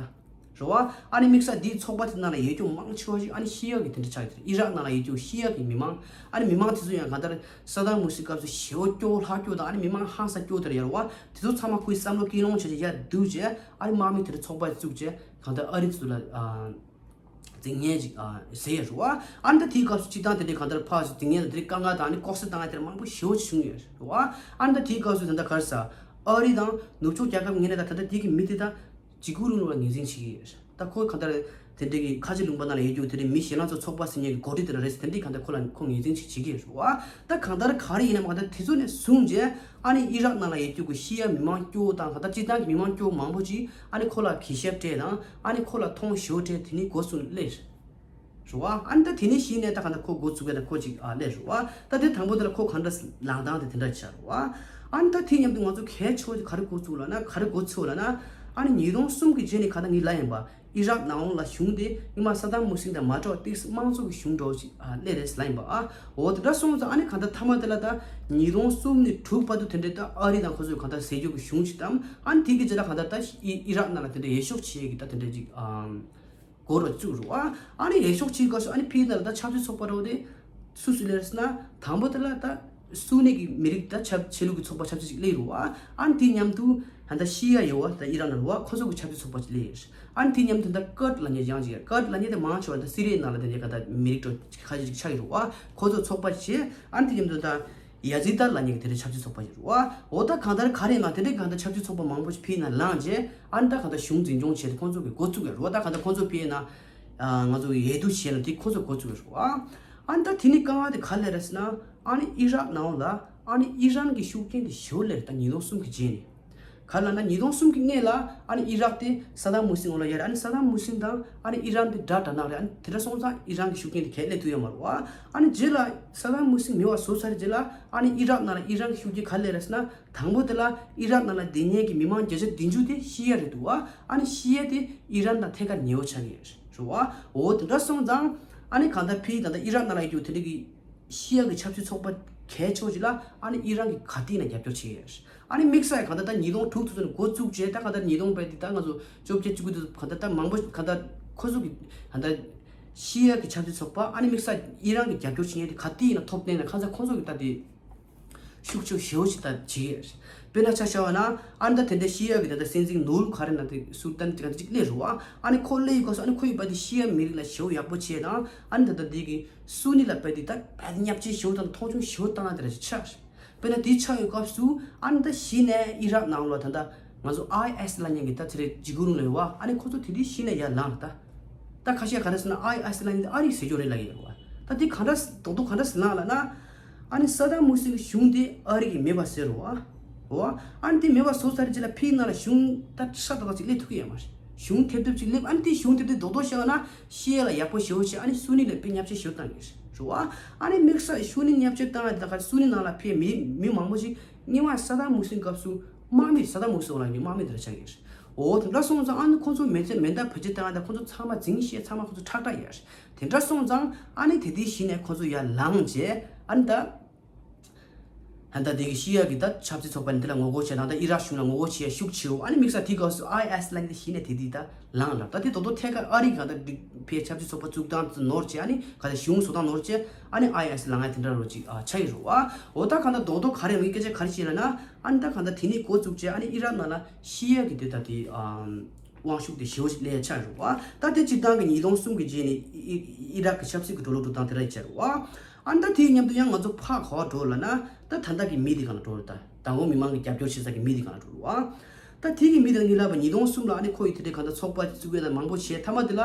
རུ་བ། ཨ་ནི་དམིགས་བསལ་དེའི་ཚོགས་པ་དེ་ནང་ལ་ཡོད་རྒྱུ་མང་ཆེ་བ་ཞིག་ཨ་ནི་ཤི་ཡ་གི་དེ་འདྲ་ཆགས་ཡོད་རེད། ཨི་རག་ནང་ལ་ཡོད་རྒྱུ་ཤི་ཡ་གི་མི་མང་ཨ་ནི་མི་མང་དེ་ཚོ་ཡང་གང་ལྟར་ས་དཱམ་ཧུ་སིན་སྐབས་སུ་ཞེ་པོ་སྐྱོ་བོ་ལྷག་སྐྱོ་དང་ཨ་ནི་མི་མང་ཧང་སང་སྐྱོ་དེ་འདྲ་ཡོད་རུ་བ། དེ་ཚོ་ཚང་མ་ཁོའི་བསམ་བློ་ཀུན་སློང་བྱས་རྗེས་ཡར་བསྡུས་རྗེས། ཨ་ནི་དམག་མི་དེ་འདྲ་ཚོགས་པ་བཙུགས་རྗེས་གང་ལྟར་ཨ་རི་ཚོ་ལ་ཨ་འཛིང་ཉེན་ཅིག་ཨ་ཟེར་ཡ་རུ་བ། ཨ་ནི་ད་དེའི་སྐབས་སུ་སྤྱི་བཏང་དེ་འདྲའི་གང་ལྟར་ཕར་ཚུར་འཛིང་ཉེན་དང་དེ་འདྲའི་དཀའ་ངལ་དང་ཨ་ནི་ལྐོག་ཟ་བཏང་ཡ་དེ་འདྲ་མང་པོ་ཞེ་པོ་ཅིག་བྱུང་ཡོད་རུ་བ། ཨ་ནི་ད་དེའི་སྐབས་སུ་ད་ལྟ་ག་རེ་ཟ། ཨ་རི་དང་ནུབ་ཕྱོགས་རྒྱལ་ཁབ་ངོས་ནས་ད་ད་ལྟ་དེ་གི་མི་དེ་ད་ཇི་གུ་རུ་ལ་ངོས་འཛིན་བྱེད་ཀྱི་ཡོད་རེད། ད་ཁོ་གང་ལྟར་དེ་འདྲའི་གི་ཁ་ཆེ་ལུང་པ་ནང་ལ་ཡོད་རྒྱུ་དེ་འདྲའི་མི་ཞེ་ལྔ་ཚོ་ཚོགས་པ་ཟེར་མཁན་གི་འགོ་ཁྲིད་དེ་འདྲ་རེད་ཟེར། དེ་འདྲའི་གང་ལྟར་ཁོ་ལ་ཁོ་ངོས་འཛིན་ཅིག་བྱེད་ཀྱི་ཡོད་རེད་བ། ད་གང་ལྟར་ག་རེ་ཡིན་ནའང་གང་ལྟར་དེ་ཚོ་ནས་བཟུང་རྗེས་ཨ་ནི་ཨི་རག་ནང་ལ་ཡོད་རྒྱུ་གི་ཤི་ཡ་མི་མང་སྐྱོ་བོ་དང་གང་ལྟར་སྤྱིར་བཏང་གི་མི་མང་སྐྱོ་བོ་མང་པོ་ཅིག་ཨ་ནི་ཁོ་ལ་གུས་ཞབས་སྤྲད་དང་ཨ་ནི་ཁོ་ལ་མཐོང་ཞེ་པོ་སྤྲད། དེ་ནི་འགོ་བཙུགས་སླེབས་རེད་བ། ཨ་ནི་ད་དེ་ནི་གཞི་ནས་ད་གང་ལྟར་ཁོ་འགོ་བཙུགས་པ་དང་ཁོ་ཅིག་ཨ་སླེབས་རེད་བ། ད་དེ་དང་པོ་དེ་ལ་ཁོ་གང་འདྲ་ལངས་སྟངས་དེ་དེ་འདྲ་ཆགས་རེད་བ། ཨ་ནི་ད་དེ་མཉམ་དུ་ང་ཚོ་གལ་ཆེ་བ་དེ་ག་རེ་འགོ་བཙུགས་ལབ་ན་ག་རེ་འགོ་ཚུགས་ལབ་ན། ཨ་ནི་ཉིས་སྟོང་གསུམ་གྱི་རྗེས་ནས་གང་ལྟར་ངས་ལབ་ཡིན་པ། ཨི་རག་ནང་ལ་གཞུང་དེ་སྔོན་མ་ས་དཱམ་ཧུ་སིན་དང་མ་འདྲ་བ་ཏིག་དམངས་གཙོ་གི་གཞུང་འདྲ་བོ་ཞིག་ཨ་སླེབས་རེད་ལབ་ཡིན་པ། ཨ་འོ་དེ་འདྲ་སོང་ཙང་ཨ་ནི་གང་ལྟར་མཐའ་མ་དེ་ལ་ད་ཉིས་སྟོང་གསུམ་ནས་དྲུག་བར་དུ་དེ་འདྲའི་ད་ཨ་རི་དང་ཁོ་ཚོས་གང་ལྟར་ཟས་རྒྱུ་གི་གཞུང་ཞིག་བདམས། ཨ་ནི་དེ་གི་རྗེས་ལ་གང་ལྟར་ད་ཨི་ཨི་རག་ནང་ལ་དེ་འདྲའི་འོས་ཤོག་ཆེ་གི་ད་དེ་འདྲའི་ཅིག་ཨ་འགོ་རུ་བཙུགས་རུ་ཨ། ཨ་ནི་འོས་ཤོག་ཆེ་གི་སྐབས་སུ་ཨ་ནི་ཕི་ནང་ལ་ད་ཆབ་སྲིད་ཚོགས་པ་འདྲ་བོ་དེ་སུ་སུ་སླེབས་ཟེར་ན་དང་པོ་དེ་ལ་ད། སུ་ནི་གི་མི་རིགས་ད་ཆབ་ཆོས་ལུགས་ཀྱི་ཚོགས་པ་ཆབ་སྲིད་ཅིག་སླེབས་རུ་བ། ཨ་ནི་དེ་མཉམ་དུ་ད་ལྟ་ཤི་ཡ་ཡོད་བ་ད་ཨི་རན་ལ་རུ་བ་ཁོ་ཚོ་གི་ཆབ་སྲིད་ཚོགས་པ་ཅིག་སླེབས་ཡོད། ཨ་ནི་དེ་མཉམ་དུ་ད་ཀར་ལ་ཉེ་ཡང་ཅིག་ཀར་ལ་ཉེ་དེ་མང་ཆེ་བ་ད་སི་རི་ཡའི་ནང་ལ་དེ་ཉེ་ག་ད་མི་རིགས་ཁ་ཤས་ཅིག་ཆགས་ཡོད་རུ་བ་ཁོ་ཚོ་ཚོགས་པ་བྱས། ཨ་ནི་དེ་མཉམ་དུ་ད་ཡ་ཛི་ད་ལ་ཉེ་གི་དེ་འདྲའི་ཆབ་སྲིད་ཚོགས་པ་ཅིག་རུ་བ། འོ་ད་གང་ལྟར་ག་རེ་ང་དེ་འདྲའི་གང་ལྟར་ཆབ་སྲིད་ཚོགས་པ་མང་པོ་ཞིག་ཕི་ན་ལངས་རྗེས་ཨ་ནི་ད་གང་ལྟར་གཞུང་འཛིན་སྐྱོང་བྱས་ཏེ་ཁོ་ཚོ་གི་འགོ་བཙུགས་ཡོད་རུ་བ། ད་གང་ལྟར་ཁོ་ཚོ་ཕི་ན་ང་ཚོ་གི་ཡས་དུ་བྱས་ལ་དེ་ཁོ་ཚོ་འགོ་བཙུགས་ཡོད་རུ་བ། ཨ་ནི་ད་དེ་ནི་དཀའ་ངལ་དེ་ག་ལས་རེད་ཟེར་ན། ཨ་ནི་ཨི་རག་ནང་ལ་ཨ་ནི་ཨི་རན་གྱི་ཤུགས་རྐྱེན་དེ་ཞེ་པོ་སླེབས་རེད། ད་ཉིས་སྟོང་གསུམ་གྱི་རྗེས་ནས། ག་ལ་ན་ཉིས་སྟོང་གསུམ་གྱི་སྔོན་ལ་ཨ་ནི་ཨི་རག་དེ་ས་དཱམ་ཧུ་སིན་འོག་ལ་ཡོད་རེད། ཨ་ནི་ས་དཱམ་ཧུ་སིན་དང་ཨ་ནི་ཨི་རན་དེ་དགྲ་དགྲ་ནག་རེད། ཨ་ནི་དེ་འདྲ་སོང་ཙང་ཨི་རན་གྱི་ཤུགས་རྐྱེན་དེ་ག་ལས་སླེབས་ཐུབ་ཡོད་མ་རེད་བ། ཨ་ནི་རྗེས་ལ་ས་དཱམ་ཧུ་སིན་མེད་པ་བཟོ་ཚར་རྗེས་ལ་ཨ་ནི་ཨི་རག་ནང་ལ་ཨི་རན་གྱི་ཤུགས་རྐྱེན་ག་ལས་རེད་ཟེར་ན། དང་པོ་དེ་ལ་ཨི་རག་ནང་ལ་སྡོད་མཁན་གྱི་མི་མང་བརྒྱ་ཆ་བདུན་ཅུ་དེ་ཤི་ཡ་རེད་འདུག་བ། ཨ་ནི་ཤི་ཡ་དེ་ཨི་རན་དང་ཐད་ཀར་ཉེ་བོ་ཆགས་ཀྱི་རེད་བ། འོ་དེ་འདྲ་སོང་ཙང་ཨ་ནི་གང་ལྟར་ཕི་ད་ལྟ་ཨི་རག་ནང་ལ་ཡོད་རྒྱུ་དེ་འདྲ་གི་ཤི་ཡ་གི་ཆབ་སྲིད་ཚོགས་པ་གལ་ཆེ་བོ་ཅིག་ལ་ཨ་ནི་ཨི་རན་གྱིས་ག་དུས་ཡིན་ན་རྒྱབ་སྐྱོར་བྱེད་ཀྱི་རེད། ཨ་ནི་དམིགས་བསལ་གང་ལྟར་ད་ཉིས་སྟོང་དྲུག་ཙམ་ནས་འགོ་བཙུགས་རྗེས་ད་གང་ལྟར་ཉིས་སྟོང་བརྒྱད་དེ་ད་ང་ཚོ་བཅོ་བརྒྱད་བཅུ་དགུ་དེ་གང་ལྟར་ད་མང་པོ་གང་ལྟར་ཁོ་ཚོ་གི་གང་ལྟར་ཤི་ཡ་གི་ཆབ་སྲིད་ཚོགས་པ་ཨ་ནི་དམིགས་བསལ་ཨི་རན་གྱིས་རྒྱབ་སྐྱོར་བྱེད་མཁན་དེ་ག་དུས་ཡིན་ན་ཐོབ་ཐང་ལ་ཁ་སང་ཁོ་ཚོ་གི་ད་དེ། ཤུགས་ཆེ་ཞེ་པོ་ཅིག་ད་བྱེད་ཀྱི་རེད། དཔེར་ན་ཆ་བཞག་པ་ན་ཨ་ནི་ད་དེ་འདྲ་ཤི་ཡ་གི་ད་ད་སྲིད་འཛིན་ནོར་ག་རེ་ན་དེ་སུལ་ཏན་དེ་ག་ཅིག་སླེབས་རེད་བ། ཨ་ནི་ཁོ་སླེབས་ཡི་གོ་སོ། ཨ་ནི་ཁོ་ཡི་བ་དེ་ཤི་ཡ་མི་རིགས་ལ་ཞེ་པོ་ཡག་པོ་བྱས་དང་། ཨ་ནི་ད་ད་དེ་གི་སུ་ནི་ལ་བ་དེ་ད་བ་དེ་བརྙས་བཅོས་ཞེ་པོ་དང་མཐོང་ཆུང་ཞེ་པོ་བཏང་ན་དེ་ར་ཅིག་ཆགས་རེད། དཔེར་ན་དེ་ཆགས་ཡོད་སྐབས་སུ་ཨ་ནི་ད་གཞི་ནས་ཨི་རག་ནང་ལོགས་ད་ལྟ་ང་ཚོ་ཨའི་ཨེས་ལབ་མཁན་གྱི་ད་དེ་རེད་འཇིགས་སྐུལ་རུང་ལ་ཡོད་བ། ཨ་ནི་ཁོ་ཚོ་དེ་དུས་གཞི་ནས་ཡར་ལངས་ད། ད་ཁ་ཤས་ག་རེ་ཟེར་ན་ཨའི་ཨེས་ལབ་མཁན་དེ་ཨ་རིའི་སྲིད་སྐྱོང་རེད་ལབ་ཡོད་བ། ད་དེ་ག་འདྲ་རྡོག་རྡོག་ག་འདྲ་ལངས་ལབ་ན། ཨ་ནི་ས་དཱམ་ཧུ་སེན་གྱི་གཞུང་དེ་ཨ་རི་གི་མེད་པ་ཟེར་རོ་བ། ཨ་ནི་དེ་མེད་པ་བཟོ་ཚར་རྗེས་ལ་ཕིའི་ནང་ལ་གཞུང་ད་ཧྲ་ཏག་ཏག་ཅིག་སླེབས་ཐུབ་ཀྱི་ཡོད་མ་རེད། གཞུང་ཐེབས་ཐེབས་ཅིག་སླེབས། ཨ་ནི་དེ་གཞུང་ཐེབས་ཐེབས་རྡོག་རྡོག་བཤད་ན་ཤི་ཡ་ལ་ཡག་པོ་ཞེ་པོ་བྱས། ཨ་ནི་སུ་ནི་ལ་དཔེ་བརྙས་བཅོས་ཞེ་པོ་བཏང་གི་རེད་རོ་བ། ཨ་ནི་དམིགས་བསལ་སུ་ནི་བརྙས་བཅོས་བཏང་ཡ་དེ་ད་ག་སུ་ནི་ནང་ལ་ཕེབས་མི་མི་མང་པོ་ཞིག་སྔོན་མ་ས་དཱམ་ཧུ་སེན་སྐབས་སུ་དམག་མི། ས་དཱམ་ཧུ་སེན་ལ་ཉོ་དམག་མི་དེ་ལ་ཆགས་ཡོད་རེད། འོ་དེ་འདྲ་སོང་ཙང་ཨ་ནི་ཁོ་ཚོ་མེ་མཚོན་མེ་མདའ་བེད་སྤྱོད་བཏང་ཡ་དང་ཁོ་ཚོ་ཚང་མ་འཛིང་ཤེས། ཚང་མ་ཁོ་ཚོ་ཁྲག་ཁྲག་ཡོད་རེད། དེ་འདྲ་སོང་ཙང་ཨ་ནི་དེ་དུས་གཞི་ནས་ཁོ་ཚོ་ཡར་ལངས་བྱས། ཨ་ནི་ད་ད་ལྟ་དེ་གི་ཤི་ཡ་གི་ད་ཆབ་སྲིད་ཚོགས་པ་ནི་དེ་ལ་ངོ་རྒོལ་བྱས། ད་ལྟ་ཨི་རག་གཞུང་ལ་ངོ་རྒོལ་བྱེད་ཡ་ཤུགས་ཆེའོ། ཨ་ནི་དམིགས་བསལ་དེ་སྐབས་སུ་ཨའི་ཨེས་ལབ་མཁན་དེ་གཞི་ནས་དེ་དུས་ད་ལངས་ལ། ད་དེ་རྡོག་རྡོག་ཐད་ཀར་ཨ་རི་གི་ད་ལྟ་ཕའི་ཆབ་སྲིད་ཚོགས་པ་བཙུགས་སྟངས་ནོར་བྱས། ཨ་ནི་ག་ད་གཞུང་བཟོ་སྟངས་ནོར་བྱས། ཨ་ནི་ཨའི་ཨེས་ལབ་མཁན་དེ་འདྲ་རོ་ཅིག་ཨ་ཆགས་ཡོད་རོ་བ། འོ་ད་ག་ད་རྡོག་རྡོག་ག་རེ་ཡོང་གི་སྐད་ཆ་ག་རེ་བཤད་ལབ་ན། ཨ་ནི་ད་གང་ལྟར་དེ་ནས་འགོ་བཙུགས་བྱས། ཨ་ནི་ཨི་རག་ནང་ལ་ཤི་ཡ་གི་དེ་ད་དེ་ཨམ་དབང་ཤུགས་དེ་ཞེ་པོ་ཞིག་སླེབས་ཡ་ཆགས་རེད་བ། ད་དེ་སྤྱིར་བཏང་གི་ཉིས་སྟོང་གསུམ་གྱི་རྗེས་ནས་ཨི་ཨི་ཨི་རག་གི་ཆབ་སྲིད་ཀྱི་འགྲོ་ལུགས་འགྲོ་སྟངས་དེ་འདྲ་ཡི་ཆགས་རེད་བ། ཨ་ནི་ད་དེའི་མཉམ་དུ་ཡང་ང་ཚོ་ཕར་ག་པར་འགྲོ་ལབ་ན། ད་ད་ལྟ་གི་མི་དེ་སྒང་ལ་འགྲོ་རེད། ད་མདང་དགོང་མི་མང་གི་རྒྱབ་སྐྱོར་བྱེད་ས་གི་མི་དེ་སྒང་ལ་འགྲོ་རེད་བ། ད་དེ་གི་མི་དེ་གཉིས་ལབ་པ་ཉིས་སྟོང་གསུམ་ལ་ཨ་ནི་ཁོ་ཡི་དེ་འདྲའི་གང་ལྟར་ཚོགས་པ་བཙུགས་ཡ་དང་མང་པོ་བྱས། མཐའ་མ་དེ་ལ་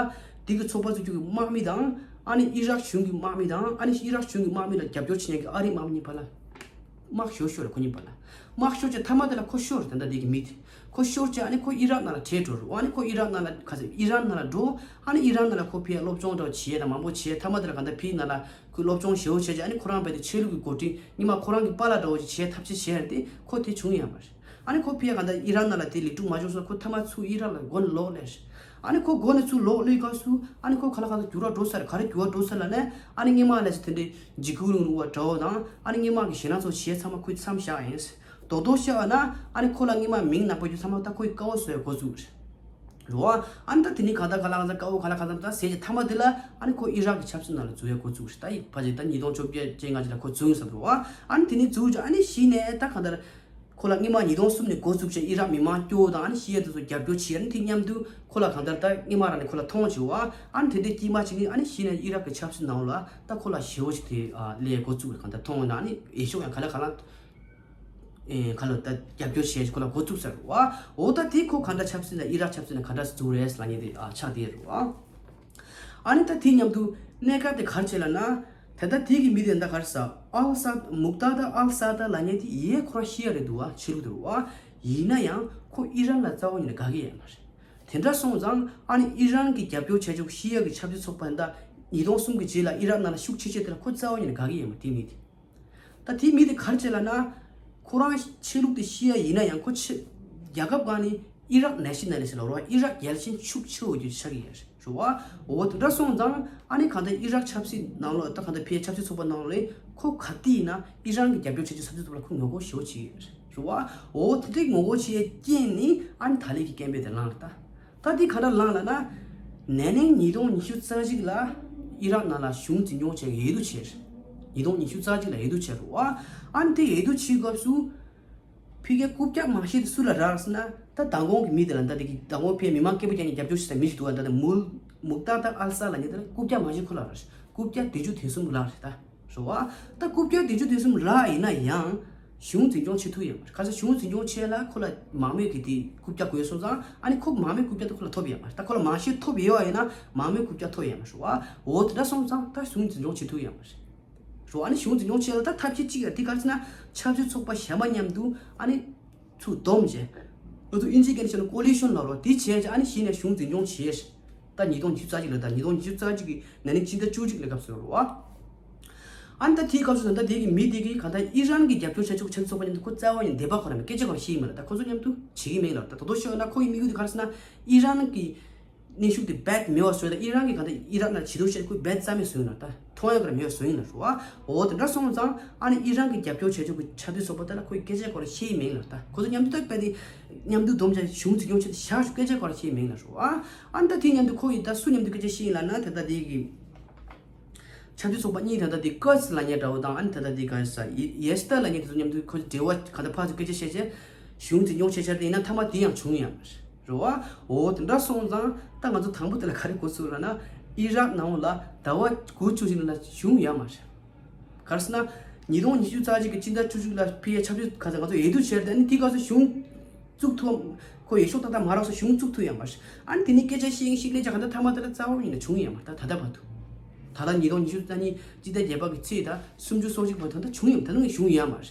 དེ་གི་ཚོགས་པ་བཙུགས་རྒྱུ་གི་དམག་མི་དང་། ཨ་ནི་ཨི་རག་གཞུང་གི་དམག་མི་དང་། ཨ་ནི་ཨི་རག་གཞུང་གི་དམག་མི་ལ་རྒྱབ་སྐྱོར་བྱེད་མཁན་གྱི་ཨ་རིའི་དམག་མི་གཉིས་བར་ལ། དམག་ཤོར་ཤོར་རེད། ཁོ་གཉིས་བར་ལ་དམག་ཤོར་བྱས། མཐའ་མ་དེ་ལ་ཁོ་ཤོར་རེད། ད་ལྟ་དེ་གི་མི་དེ་ཁོ་ཤོར་བྱས། ཨ་ནི་ཁོ་ཨི་རག་ནང་ལ་བྲོས་འགྲོ་རེད། ཨ་ནི་ཁོ་ཨི་རག་ནང་ལ་ག་ཚོད་ཨི་རན་ནང་ལ་འགྲོ། ཨ་ནི་ཨི་རན་ནང་ལ་ཁོ་ཕི་ཡ་སློབ་སྦྱོང་འདྲ་བོ་བྱས་དང་མང་པོ་བྱས། མཐའ་མ་དེ་ལ་ག་ད་ཕི་ནང་ལ་ཁོས་སློབ་སྦྱོང་ཞེ་པོ་བྱས་བྱས། ཨ་ནི་ཁོ་རང་བས་དེ་ཆོས་ལུགས་ཀྱི་འགོ་ཁྲིད་སྔོན་མ་ཁོ་རང་གི་པཱ་ལགས་འདྲ་བོ་ཅིག་བྱས་ཐབས་ཤེས་བྱས་རེད་དེ་ཁོ་དེ་བྱུང་ཡང་མ་རེད། ཨ་ནི་ཁོ་ཕི་ཡ་ག་ད་ཨི་རན་ནང་ལ་དེ་ལེགས་གྲུབ་མ་བྱུང་སོང་། ཁོ་མཐའ་མ་ཚུར་ཨི་རག་ལ་མགོ་ནས་ལོག་སླེབས་རེད། ཨ་ནི་ཁོ་མགོ་ནས་ཚུར་ལོག་སླེབས་སྐབས་སུ་ཨ་ནི་ཁོ་ག་ལ་གང་ལྟར་འགྱུར་བ་འགྲོ་ས་རེད། ག་རེ་འགྱུར་བ་འགྲོ་ས་ལབ་ན། ཨ་ནི་སྔོན་མ་ལས་དེ་འདྲའི་འཇིགས་སྐུལ་རིང་ལུགས་པ་འདྲ་བོ་དང་། ཨ་ནི་སྔོན་མ་གི་ཞེད་སྣང་ཚོ་བྱས་ཚང་མ་ཁོས་མཚམས་བཞག་ཡིན། རྡོག་རྡོག་བཤད་པ་ན་ཨ་ནི་ཁོ་ལ་སྔོན་མ་མིང་ནག་པོ་རྒྱུ་ཚང་མ་ད་ཁོའི་དཀའ་བ་བཟོ་ཡ་འགོ་བཙུགས་རེད། རོ་བ། ཨ་ནི་ད་དེ་ནས་གང་ལྟར་ག་ལ་གང་ལྟར་དཀའ་བ་ག་ལ་གང་ལྟར་ད་ཟེར་གྱི་མཐའ་མ་དེ་ལ་ཨ་ནི་ཁོ་ཨི་རག་གི་ཆབ་སྲིད་ནང་ལ་འཛུལ་ཡ་འགོ་བཙུགས་རེད། ད་ཡིན་ཕ་ཅིག་ད་ཉིས་སྟོང་བཅོ་བརྒྱད་བཅོ་ལྔ་ཅིག་ལ་ཁོ་འཛུལ་ཡོང་ས་རེད་བ། ཨ་ནི་དེ་ནས་འཛུལ་བྱས། ཨ་ནི་གཞི་ནས་ད་གང་ལྟར་ཁོ་ལ་སྔོན་མ་ཉིས་སྟོང་གསུམ་ནས་འགོ་བཙུགས་བྱས་ཨི་རག་མི་མང་སྐྱོ་བོ་དང་། ཨ་ནི་ཤི་ཡ་དེ་ཚོ་རྒྱབ་སྐྱོར་བྱས། ཨ་ནི་དེ་མཉམ་དུ་ཁོ་ལ་གང་ལྟར་ད་སྔོན་མ་རང་ནས་ཁོ་ལ་མཐོང་བྱུང་བ། ཨ་ནི་དེ་འདྲའི་དཀྱིལ་མ་ཅིག་ནི་ཨ་ནི་གཞི་ནས་ཨི་རག་གི་ཆབ་སྲིད་ནང་ལ་ད་ཁོ་ལ་ཞེ་པོ་ཅིག་དེ་ཨ་སླེབས་འགོ་བཙུགས་རེད། གང་ལྟར་མཐོང་ན་ཨ་ནི་འོས་ཤོག་ཡང་ག་ལ་ག་ལ་ཨེ་ག་ལ་ད་རྒྱབ་སྐྱོར་བྱས་ཁོ་ལ་འགོ་བཙུགས་ས་རེད་བ། འོ་ད་དེ་ཁོ་གང་ལྟར་ཆབ་སྲིད་ལ་ཨི་རག་ཆབ་སྲིད་ལ་གང་འདྲ་འཛུལ་རེད་ལབ་མཁན་དེ་ཨ་ཆགས་བསྡད་རེད་བ། ཨ་ནི་ད་དེ་མཉམ་དུ་གནད་འགག་དེ་ག་རེ་བྱས་ལབ་ན། ད་ལྟ་དེ་གི་མི་དེ་ད་ག་རེ་ཟ། ཨལ་ས་མུག་ཏཱ་ད་ཨལ་ས་ད་ལབ་མཁན་དེ་ཡེ་ཁོ་རང་ཤི་ཡ་རེད་འདུག་བ། ཆོས་ལུགས་དེ་རེད་བ། ཡིན་ན་ཡང་ཁོ་ཨི་རན་ལ་རྩ་བ་ཉིད་ནས་དགའ་གི་ཡོད་མ་རེད། དེ་འདྲ་སོང་ཙང་ཨ་ནི་ཨི་རན་གྱི་རྒྱབ་སྐྱོར་བྱས་ཆོག་ཤི་ཡ་གི་ཆབ་སྲིད་ཚོགས་པ་ད་ཉིས་སྟོང་གསུམ་གྱི་རྗེས་ལ་ཨི་རན་ནང་ལ་ཤུགས་ཆེ་ཆེ་དེ་ལ་ཁོ་རྩ་བ་ཉིད་ནས་དགའ་གི་ཡོད་མ་རེད། དེ་མི་དེ། ད་དེའི་མི་དེ་ག་རེ་བྱས་ལབ་ན། ཁོ་རང་ཆོས་ལུགས་དེ་ཤི་ཡ་ཡིན་ན་ཡང་ཁོ་ཆེ་རྒྱལ་ཁབ་སྒང་ནས་ཨི་རག་ནེ་ཤ་ནལ་ལི་སི་ལབ་རོགས། ཨི་རག་རྒྱལ་ཞེན་ཤུགས་ཆེ་བོ་ཅིག་ཆགས་ཀྱི་ཡོད་རེད་བ། འོ་དེ་འདྲ་སོང་ཙང་ཨ་ནི་གང་ལྟར་ཨི་རག་ཆབ་སྲིད་ནང་ལོགས་ད་གང་ལྟར་ཕའི་ཆབ་སྲིད་ཚོགས་པ་ནང་ལོགས་ལ་ཁོ་ག་དུས་ཡིན་ན་ཨི་རན་གྱི་རྒྱབ་སྐྱོར་བྱེད་ཀྱི་ཆབ་སྲིད་ཚོགས་པ་ལ་ཁོ་ངོ་རྒོལ་ཞེ་པོ་བྱེད་ཀྱི་ཡོད་རེད་བ། འོ་དེ་འདྲའི་ངོ་རྒོལ་བྱེད་ཡའི་རྐྱེན་ནི་ཨ་ནི་ད་ལན་གྱི་སྐད་འབོད་དེ་ལངས་རེད་ད། ད་འདི་ག་འདྲ་ལངས་ལབ་ན། ན་ནིང་ཉིས་སྟོང་ཉི་ཤུ་རྩ་གཅིག་ལ་ཨི་རག་ནང་ལ་གཞུང་འཛིན་སྐྱོང་བྱས། འོས་བསྡུ་བྱས། ཉིས་སྟོང་ཉི་ཤུ་རྩ་གཅིག་ལ་འོས་བསྡུ་བྱས་རེད་བ། ཨ་ནི་དེ་འོས་བསྡུ་བྱེད་སྐབས་སུ་ཕ་གིའི་རྐུབ་བཀྱག་མ་ཤེས་དེ་སུ་ལ་རག་ཟེར་ན། ད་མདང་དགོང་གི་མི་དེ་ལ། ད་དེ་གི་མདང་དགོང་ཕ་གིའི་མི་མང་སྐད་པོ་རྒྱག་མཁན་རྒྱབ་སྐྱོར་བྱེད་ས་མི་ཞིག་འདུག་བ། ད་ལྟ་མུལ་མུག་ཏཱ་ཏཱ་ཨལ་ས་ལབ་མཁན་དེ་ལ་རྐུབ་བཀྱག་མ་ཤེས་ཁོ་ལ་རག་རེད། རྐུབ་བཀྱག་བདུན་ཅུ་དོན་གསུམ་རག་རེད་ད། རེད་བ། ད་རྐུབ་བཀྱག་བདུན་ཅུ་དོན་གསུམ་རག་ཡིན་ན་ཡང་གཞུང་འཛིན་སྐྱོང་བྱེད་ཐུབ་ཡོད་མ་རེད། ག་ས་གཞུང་འཛིན་སྐྱོང་བྱས་ལ་ཁོ་ལ་མང་མོས་ཀྱི་དེ་རྐུབ་བཀྱག་དགོས་སོང་ཙང་། ཨ་ནི་ཁོ་མང་མོས་རྐུབ་བཀྱག་དེ་ཁོ་ལ་ཐོབ་ཡོད་མ་རེད། ད་ཁོ་ལ་མང་ཤོས་ཐོབ་ཡོད་པ་ཡིན་ན་མང་མོས་རྐུབ་བཀྱག་ཐོབ་ཡོད་མ་རེད་བ། འོ་དེ་འདྲ་སོང་ཙང་ད་གཞུང་འཛིན་སྐྱོང་བྱེད་ཐུབ་ཡོད་མ་རེད། རེད་བ། ཨ་ནི་གཞུང་འཛིན་སྐྱོང་བྱས་ལ་ད་ཐབས་ཤེས་གཅིག་ཡ་དེ་ག་རེ་ཟེར་ན། ཆབ་སྲིད་ཚོགས་པ་གཞན་པ་མཉམ་དུ་ཨ་ནི་ཚུར་བསྡོམས་བྱས། ང་ཚོ་དབྱིན་ཇིའི་སྐད་ནས་བཤད་ན་ཀོ་ལི་ཤོན་ལབ་རོགས། དེ་བྱས་བྱས་ཨ་ནི་གཞི་ནས་གཞུང་འཛིན་སྐྱོང་བྱས། ད་ཉིས་སྟོང་ཉི་ཤུ་རྩ་གཅིག་ལ། ད་ཉིས་སྟོང་ཉི་ཤུ་རྩ་གཅིག་གི་ན་ནིང་ཕྱི་ཟླ་བཅུ་གཅིག་ལ་སྐབས་སུ་རེད་བ། ཨ་ནི་ད་དེའི་སྐབས་སུ་ད་ལྟ་དེ་གི་མི་དེ་གིས་གང་ལྟར་ཨི་རན་གྱི་རྒྱབ་སྐྱོར་བྱ་ཆོག་ཆབ་སྲིད་ཚོགས་པ་མཉམ་དུ་ཁོ་རྩ་བ་ནས་འདོད་པ་ཁོ་རང་མེད། སྐད་ཆ་ཁོ་རང་བཤད་ཀྱི་མེད་ལ། ད་ཁོ་ཚོ་མཉམ་དུ་བྱེད་ཀྱི་མེད་ལ། ད་ད་དུང་ཤོད་ན་ཁོ་ཡི་དམིགས་ཡུལ་དེ་ག་རེ་ཟེར་ན། ཨི་རན་གྱི་གནོན་ཤུགས་དེ་བེད་མེད་པ་བཟོས། ད་ཨི་རན་གྱིས་གང་ལྟར་ཨི་རག་ནང་བྱེད་ཐུབ་བྱས་ཁོས་བེད་རྩ་མེད་བཟོས་ཡིན་ལ། ད་མཐོང་ཡ་ག་རེ་མེད་པ་བཟོས་ཡིན་ལ། རེད་བ། འོ་དེ་འདྲ་སོང་ཙང་ཨ་ནི་ཨི་རན་གྱི་རྒྱབ་སྐྱོར་བྱ་ཆོག་གི་ཆབ་སྲིད་ཚོགས་པ་དེ་ལ་ཁོས་སྐད་ཆ་ཁོ་རང་བཤད་ཀྱི་མེད་ལ། ད་ཁོ་ཚོ་མཉམ་དུ་ད་བེད་དེ་མཉམ་དུ་བསྡོམས་བྱས་གཞུང་འཛིན་སྐྱོང་བྱས་ཏེ་བཞག་ཤོག་སྐད་ཆ་ཁོ་རང་བཤད་ཀྱི་མེད་ལ། རེད་བ། ཨ་ནི་ད་དེ་མཉམ་དུ་ཁོ་ཡིས་ད་སུ་མཉམ་དུ་སྐད་ཆ་བཤད་ཡིན་ལབ་ན། ད་ལྟ་དེ་གི་ཆབ་སྲིད་ཚོགས་པ་གཉིས་ད་ལྟ་དེ་ཀར་སི་ལབ་མཁན་འདྲ་བོ་དང་ཨ་ནི་ད་ལྟ་དེ་ག་རེ་ཟེར་ཡེ་ཡེ་སི་ཏར་ལབ་མཁན་དེ་ཚོ་མཉམ་དུ་ཁོ་འབྲེལ་བ་ག་ད་ཕར་ཚུར་སྐད་ཆ་བཤད་བྱས་གཞུང་དེ་རྙོག་ཆེ་ཆེར་དེ་ཡིན་ན་མཐའ་མ་དེ་ཡང་བྱུང་ཡང་མ་རེད་བ། འོ་དེ་འདྲ་སོང་ཙང་ད་ང་ཚོ་དང་པོ་དེ་ལ་ག་རེ་གོ་ཚུལ་ལབ་ན་ཨི་རག་ནང་ལ་ཟླ་བ་དགུ་བཅུ་ཞིག་ལ་བྱུང་ཡང་མ་རེད། ག་རེ་ཟེར་ན་ཉིས་སྟོང་ཉི་ཤུ་རྩ་གཅིག་གི་སྤྱི་ཟླ་བཅུ་གཅིག་ལ་ཕི་ཡ་ཆབ་སྲིད་ག་ཚོད་ང་ཚོ་འོས་བསྡུ་བྱས་ཏེ་ཨ་ནི་དེ་ག་ཚོད་གཞུང་བཙུགས་ཐུབ་ཁོ་འོས་ཤོག་ཏག་ཏག་མ་རག་སོ་གཞུང་བཙུགས་ཐུབ་ཡང་མ་རེད། ཨ་ནི་དེ་ནི་སྐད་ཆ་བཤད་ཤིག་ལས་ཀྱང་ག་འདྲ་མཐའ་མ་དེ་ལ་རྩ་བ་ཉིད་ནས་བྱུང་ཡང་མ་རེད། ད་ད་ལྟ་བར་དུ་ད་ལྟ་ཉིས་སྟོང་ཉི་ཤུ་རྩ་གཉིས་སྤྱི་ཟླ་བརྒྱད་པ་གི་ཚེས་ད་སུམ་ཅུ་སོ་གཅིག་བར་དུ་ད་བྱུང་ཡང་ད་ནི་བྱུང་ཡང་མ་རེད།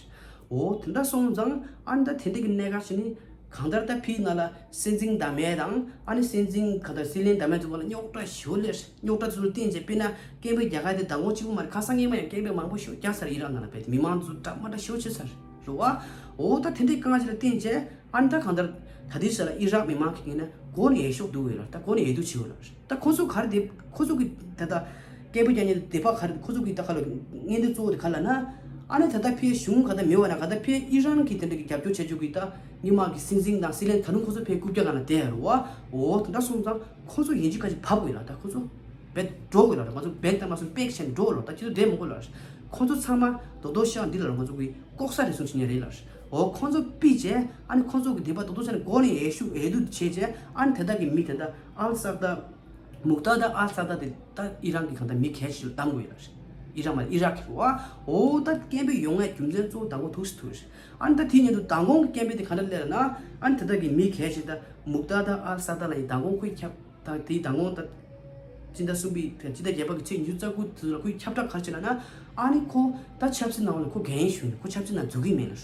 འོ་དེ་འདྲ་སོང་ཙང་ཨ་ནི་ད་དེ་འདྲ་གི་གནད་འགག་ཅིག་ནི་གང་ལྟར་ད་ཕི་ནང་ལ་སྲིད་འཛིན་བདམས་ཡས་དང་ཨ་ནི་སྲིད་འཛིན་ག་ད་སྲིད་བློན་བདམས་ཡས་ཚོ་བར་ལ་རྙོག་དྲ་ཞེ་པོ་སླེབས། རྙོག་དྲ་ཚོ་ལ་བརྟེན་བྱས་དཔེར་ན་སྐད་འབོད་རྒྱག་ཡས་དེ་མདང་དགོང་གཅིག་པུ་མ་རེད། ཁ་སང་སྔོན་མ་ཡང་སྐད་འབོད་མང་པོ་ཞིག་རྒྱག་ཚར། ཨི་རག་ནང་ལ་བས་མི་མང་ཚོ་འདྲ་མ་འདྲ་ཞེ་པོ་བྱེད་ཚར་རེད་བ། འོ་ད་དེ་འདྲའི་དཀའ་ངལ་ཅིག་ལ་བརྟེན་བྱས་ཨ་ནི་ད་གང་ལྟར་ད་ལྟའི་ཆ་ལ་ཨི་རག་མི་མང་གི་ངོས་ནས་འགོ་ནས་འོས་ཤོག་བསྡུ་འོས་ལ་ད་འགོ་ནས་འོས་བསྡུ་བྱེད་འོས་ལ། ད་ཁོ་ཚོ་ག་རེ་དེ་ཁོ་ཚོ་གི་ད་ལྟ་སྐད་འབོད་རྒྱག་མཁན་དེ་དེ་པ་ག་རེ་ཁོ་ཚོ་གི་ད་ག་ལ་སྔོན་འདི་གཙོ་བོ་དེ་ག་ལ་ན། ཨ་ནི་ད་ལྟ་ཕའི་གཞུང་ག་ད་མེད་བ་ན་ག་ད་ཕའི་ཨི་རན་གི་དེ་འདྲ་གི་རྒྱབ་སྐྱོར་བྱ་རྒྱུ་གི་ད་མི་མང་གི་སྲིད་འཛིན་དང་སྲིད་བློན་ད་དུང་ཁོ་ཚོ་ཕའི་རྐུབ་བཀྱག་སྒང་ལ་བསྡད་ཡོད་རེད་བ། འོ་དེ་འདྲ་སོང་ཙང་ཁོ་ཚོ་ཡིན་གཅིག་ཁ་ཅིག་བབས་དགོས་ལ་ད་ཁོ་ཚོ་བེད་འགྲོ་དགོས་ལ་ང་ཚོ་བེད་ད་མ་སོང་པེག་ཆེན་འགྲོ་ལ་ད་ཁྱེད་ཚོ་བསྡད་མི་དགོས་ལ། ཁོ་ཚོ་ཚང་མ་རྡོག་རྡོག་ཤག་འདི་ལ་ང་ཚོ་གི་ལྐོག་ཟ་རེ་ཟུང་བྱེད་ཉན་རེད་ལ། འོ་ཁོ་ཚོ་ཕུད་བྱས་ཨ་ནི་ཁོ་ཚོ་གི་དེ་པ་རྡོག་རྡོག་ཤག་ནས་འགོ་ནས་འོས་ཤོག་འོས་བསྡུ་བྱས་བྱས་ཨ་ནི་དེ་དག་གི་མི་དེ་འདྲ་ཨལ་སག་ད། མུག་ཏཱ་དང་ཨལ་སཱ་ད་དེ་ད་ཨི་རན་གྱི་གང་ལྟར་མི་གལ་ཆེ་ཤོས་བདམས་དགོས་ཡོད་རེད། ཨི་རན་མ་ཨི་རག་གི་རེད་བ། འོ་ད་སྐད་འབོད་ཡོང་ཡས་རྒྱུ་མཚན་གཙོ་བོ་མདང་དགོང་ཐུག་སི་ཐུག་རེད། ཨ་ནི་ད་དེ་ཉིན་དུ་མདང་དགོང་གི་སྐད་འབོད་དེ་ག་འདྲ་སླེབས་ལ་ན་ཨ་ནི་དེ་དག་གི་མི་གལ་ཆེ་ད་མུག་ཏཱ་དང་ཨལ་སཱ་ད་ལ་ཡིན་མདང་དགོང་ཁོའི་ཁྱབ་ད་དེ་མདང་དགོང་ད་སྤྱི་ཟླ་གསུམ་པའི་སྤྱི་ཟླ་བརྒྱད་པ་གི་ཚེས་ཉི་ཤུ་རྩ་དགུ་དུས་ལ་ཁོའི་ཁྱབ་བསྒྲགས་ག་རེ་བྱས་ལ་ན་ཨ་ནི་ཁོ་ད་ཆབ་སྲིད་ནང་ལ་ཁོ་འགན་ཞུས་ནས་ཁོ་ཆབ་སྲིད་ནང་འཛུལ་གི་མེད་ལ།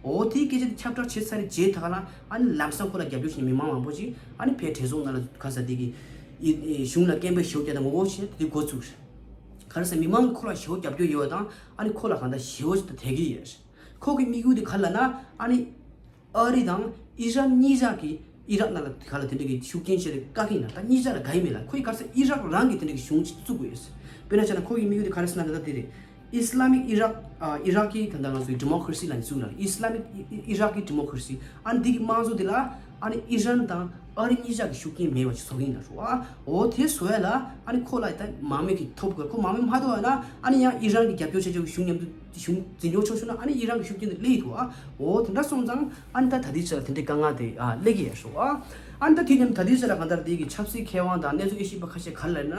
འོ་དེའི་སྐད་ཆ་དེ་ཁྱབ་བསྒྲགས་བྱས་ཚར་རྗེས་ད་ག་ལ་ཨ་ནི་ལམ་སང་ཁོ་ལ་རྒྱབ་སྐྱོར་བྱེད་མི་མང་མང་པོ་ཞིག་ཨ་ནི་ཕའི་གྲོས་ཚོགས་ནང་ལ་ག་ས་དེ་གི་ཨི་ཨི་གཞུང་ལ་སྐད་འབོད་ཞེ་པོ་རྒྱག་དང་ངོ་རྒོལ་བྱས་དེ་འགོ་ཚུགས། ག་རེ་ཟེར་མི་མང་གི་ཁོ་ལ་ཞེ་པོ་རྒྱབ་སྐྱོར་ཡོད་པ་དང་ཨ་ནི་ཁོ་ལ་གང་ལྟར་ཞེ་པོ་ཞིག་ད་དད་གི་ཡོད། ཁོ་གི་དམིགས་ཡུལ་དེ་ག་ལ་ན་ཨ་ནི་ཨ་རི་དང་ཨི་རན་གཉིས་ཆ་གི་ཨི་རག་ནང་ལ་ག་ལ་དེ་འདྲ་གི་ཤུགས་རྐྱེན་བྱས་ཏེ་བཀག་གི་ཡིན་ན་ད་གཉིས་ཆ་ལ་དགའ་ཡི་མེད་ལ་ཁོ་ཡི་ག་རེ་ཟེར་ཨི་རག་རང་གི་དེ་འདྲ་གི་གཞུང་ཅིག་བཙུགས་དགོས་ཡོད། དཔེར་ན་ཆ་ན་ཁོ་གི་དམིགས་ཡུལ་དེ་ག་རེ་ཟེར་ན་ད་ལྟ་དེ་རེད། ཨི་སི་ལ་མིག་ཨི་རག་ཨ་ཨི་རག་གི་ད་ལྟ་ང་ཚོའི་ཌི་མོ་ཀ་ར་སི་ལ་ནི་ཚུགས་ལ་ཨི་སི་ལ་མིག་ཨི་ཨི་རག་གི་ཌི་མོ་ཀ་ར་སི་ཨ་ནི་འདི་གི་དམངས་གཙོ་འདི་ལ་ཨ་ནི་ཨི་རན་དང་ཨ་རི་གཉིས་ཆ་གི་ཤུགས་རྐྱེན་མེད་པ་ཞིག་བཟོ་གི་ཡིན་ན་རུ་ཨ་འོ་དེ་བཟོ་ཡ་ལ་ཨ་ནི་ཁོ་ལ་ད་མང་མོས་ཀྱི་ཐོབ་དགོས་ཁོ་མང་མོས་མ་ཐོབ་ཡ་ན་ཨ་ནི་ཡང་ཨི་རན་གི་རྒྱབ་སྐྱོར་བྱ་ཆོག་གི་གཞུང་མཉམ་དུ་གཞུང་འཛིན་སྐྱོང་ཆོག་ཆོག་ན་ཨ་ནི་ཨི་རན་གི་ཤུགས་རྐྱེན་དེ་སླེབས་ཡི་འདུག་ཨ། འོ་དེ་འདྲ་སོང་ཙང་ཨ་ནི་ད་ད་ལྟའི་ཆ་ལ་དེ་འདྲའི་དཀའ་ངལ་དེ་ཨ་སླེབས་ཀྱི་ཡ་རུ་ཨ། ཨ་ནི་ད་དེ་མཉམ་ད་ལྟའི་ཆ་ལ་གང་ལྟར་དེ་གི་ཆབ་སྲིད་མཁས་དབང་དང་གནས་ཚུལ་དབྱེ་ཞིབ་པ་ཁ་ཤས་ག་རེ་ལབ་ན་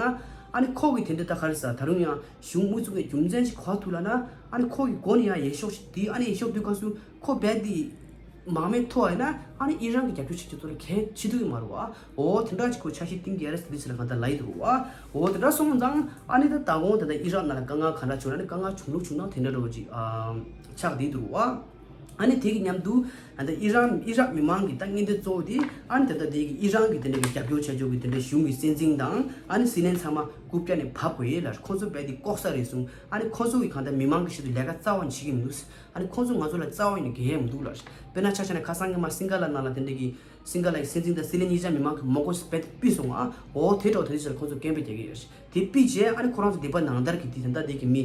ཨ་ནི་ཁོ་གི་དེ་འདྲ་ད་ག་རེ་ཟ་ད་རུང་ཡང་གཞུང་དབུ་བཙུགས་པའི་རྒྱུ་མཚན་ཞིག་གོ་ཐུབ་ལ་ན་ཨ་ནི་ཁོ་གི་མགོ་ནས་ཡང་འོས་ཤོག་ཞིག་དེ་ཨ་ནི་འོས་ཤོག་བསྡུ་སྐབས་སུ་ཁོ་རྦད་དེ་མང་མོས་ཐོབ་ཡིན་ན་ཨ་ནི་ཨི་རན་གྱི་རྒྱབ་སྐྱོར་བྱེད་རྒྱུ་ཚོ་ལ་གལ་ཆེ་ཐུབ་ཀྱི་མ་རེད་བ། འོ་དེ་འདྲ་ཅིག་ཁོ་འཆར་གཞི་བཏིང་གི་ཡ་རེད་ཟེར་དེ་ཚོ་ལ་གང་ལྟར་ལབ་ཡི་འདུག་བ། འོ་དེ་འདྲ་སོང་ཙང་ཨ་ནི་ད་ད་དགོང་ད་ལྟ་ཨི་རག་ནང་ལ་དཀའ་ངལ་ག་འདྲ་བྱུང་ན་ནི་དཀའ་ངལ་བྱུང་ལུགས་བྱུང་སྟངས་དེ་འདྲ་འདྲ་བོ་ཅིག་ཨ་ཆགས་བསྡད་འདུག་བ། ཨ་ནི་དེ་གི་མཉམ་དུ་ཨ་ད་ཨི་རན་ཨི་རག་མི་མང་གི་ད་ངན་འདོད་གཙོ་བོ་དེ་ཨ་ནི་ད་ལྟ་དེ་གི་ཨི་རན་གི་དེ་འདྲ་གི་རྒྱབ་སྐྱོར་བྱ་རྒྱུ་གི་དེ་འདྲ་གཞུང་གི་སྲིད་འཛིན་དང་ཨ་ནི་སྲིད་བློན་ཚང་མ་རྐུབ་བཀྱག་ནས་བབས་དགོས་ཡས་ལ་ཁོ་ཚོ་རྦད་དེ་ལྐོག་ཟ་རེད་གསུངས། ཨ་ནི་ཁོ་ཚོ་གི་གང་ལྟར་མི་མང་གི་ཆེད་དུ་ལས་ཀ་རྩ་བ་ནས་བྱེད་ཀྱི་མི་འདུག་ཨ་ནི་ཁོང་ཚོ་ང་ཚོ་ལ་རྩ་བ་ནས་འགན་ཡང་མི་འདུག་ལ། དཔེར་ན་ཆ་བཞག་ན་ཁ་སང་ཉི་མ་སིང་ག་ལ་ནང་ལ་དེ་འདྲ་གི་སིང་ག་ལ་ཡི་སྲིད་འཛིན་དང་སྲིད་བློན་གཉིས་ཆ་མི་མང་གི་མོ་ཀོ་སི་བེད་ཕུད་སོང་ཨ། འོ་དེ་འདྲ་བོ་དེ་འདྲ་ཞིག་ལ་ཁོང་ཚོ་སྐད་འབོད་རྒྱག་གི་ཡོད་རེད། དེ་ཕུད་རྗེས་ཨ་ནི་ཁོ་རང་ཚོ་སྡིག་པ་ནང་ལྟར་གྱི་དེ་ད་ལྟ་དེ་གི་མི་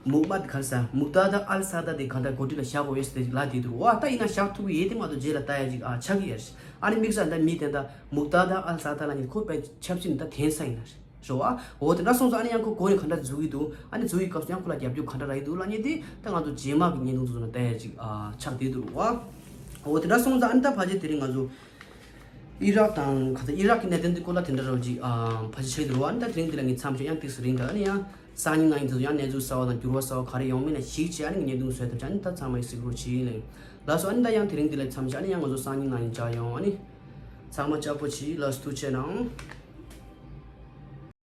མུག་མད་ག་རེ་ཟ་མུག་ཏཱ་དང་ཨལ་ས་ཏཱ་དེ་གང་ལྟར་འགོ་ཁྲིད་ལ་བཞག་དགོས་ཡོད་ཟེར་ལབ་བསྡད་འདུག་བ། ད་ཡིན་ན་བཞག་ཐུབ་ཀྱི་ཡོད་དེ་མ་གཏོགས་རྗེས་ལ་ལྟ་ཡ་ཅིག་ཨ་ཆགས་ཀྱི་ཡོད་རེད། ཨ་ནི་དམིགས་བསལ་ད་མི་དེ་ད་མུག་ཏཱ་དང་ཨལ་ས་ཏཱ་ལབ་མཁན་ཁོ་དཔེ་ཆབ་སྲིད་ནས་ད་འཐེན་ས་ཡིན་ན་རེད། རེད་བ། འོ་དེ་འདྲ་སོང་ཙང་ཨ་ནི་ཡང་ཁོ་འགོ་ནས་ག་འདྲ་འཛུལ་གྱི་འདུག་ཨ་ནི་འཛུལ་གྱི་སྐབས་སུ་ཡང་ཁོ་ལ་རྒྱབ་སྐྱོར་ག་འདྲ་རག་གི་འདུག་ལབ་མཁན་དེ་ད་ང་ཚོ་རྗེས་མ་གི་བརྙན་ཐུང་ཚོ་ནང་བལྟ་ཡ་ཅིག་ཨ་ཆགས་བསྡད་འདུག་རེད་བ། འོ་དེ་འདྲ་སོང་ཙང་ཨ་ནི་ད་ཕལ་ཆེར་དེ་རིང་ང་ཚོ་ཨི་རག་དང་ག་ཚོད་ཨི་རག་གི་གནད་དོན་དེ་སྐོར་ལ་དེ་འདྲ་རོ་ཅིག་ཨ་ཕལ་ཆེར་བྱས་འདུག་རེད་བ། ཨ་ནི་ད་དེ་རིང་འདི་ལ་ངས་མཚམས་བཞག་ཡང་ཏོག་ཙམ་རིང་འདུག་ཨ་ནི་ཡང་སང་ཉིན་གནངས་ཉིན་དེ་ཚོ་ཡང་གནས་ཚུལ་གསར་བ་དང་འགྱུར་བ་གསར་བ་ག་རེ་ཡོང་མིན་ལ་གཞིགས་བྱས་ཨ་ནི་ངས་བརྙན་ཐུང་བཟོས་ཐུབ་ཅིག་ཨ་ནི་ད་ཚང་མ་ཡི་གཟིགས་རོགས་གྱིས་ལེ། ལགས་སོ། ཨ་ནི་ད་ཡང་དེ་རིང་འདི་ལ་མཚམས་བཞག་ཨ་ནི་ཡང་ང་ཚོ་སང་ཉིན་གནངས་ཉིན་མཇལ་ཡོང་། ཨ་ནི་ཚང་མ་ཅག་པོ་བྱིས། ལགས་སོ། ཐུགས་རྗེ་གནང་།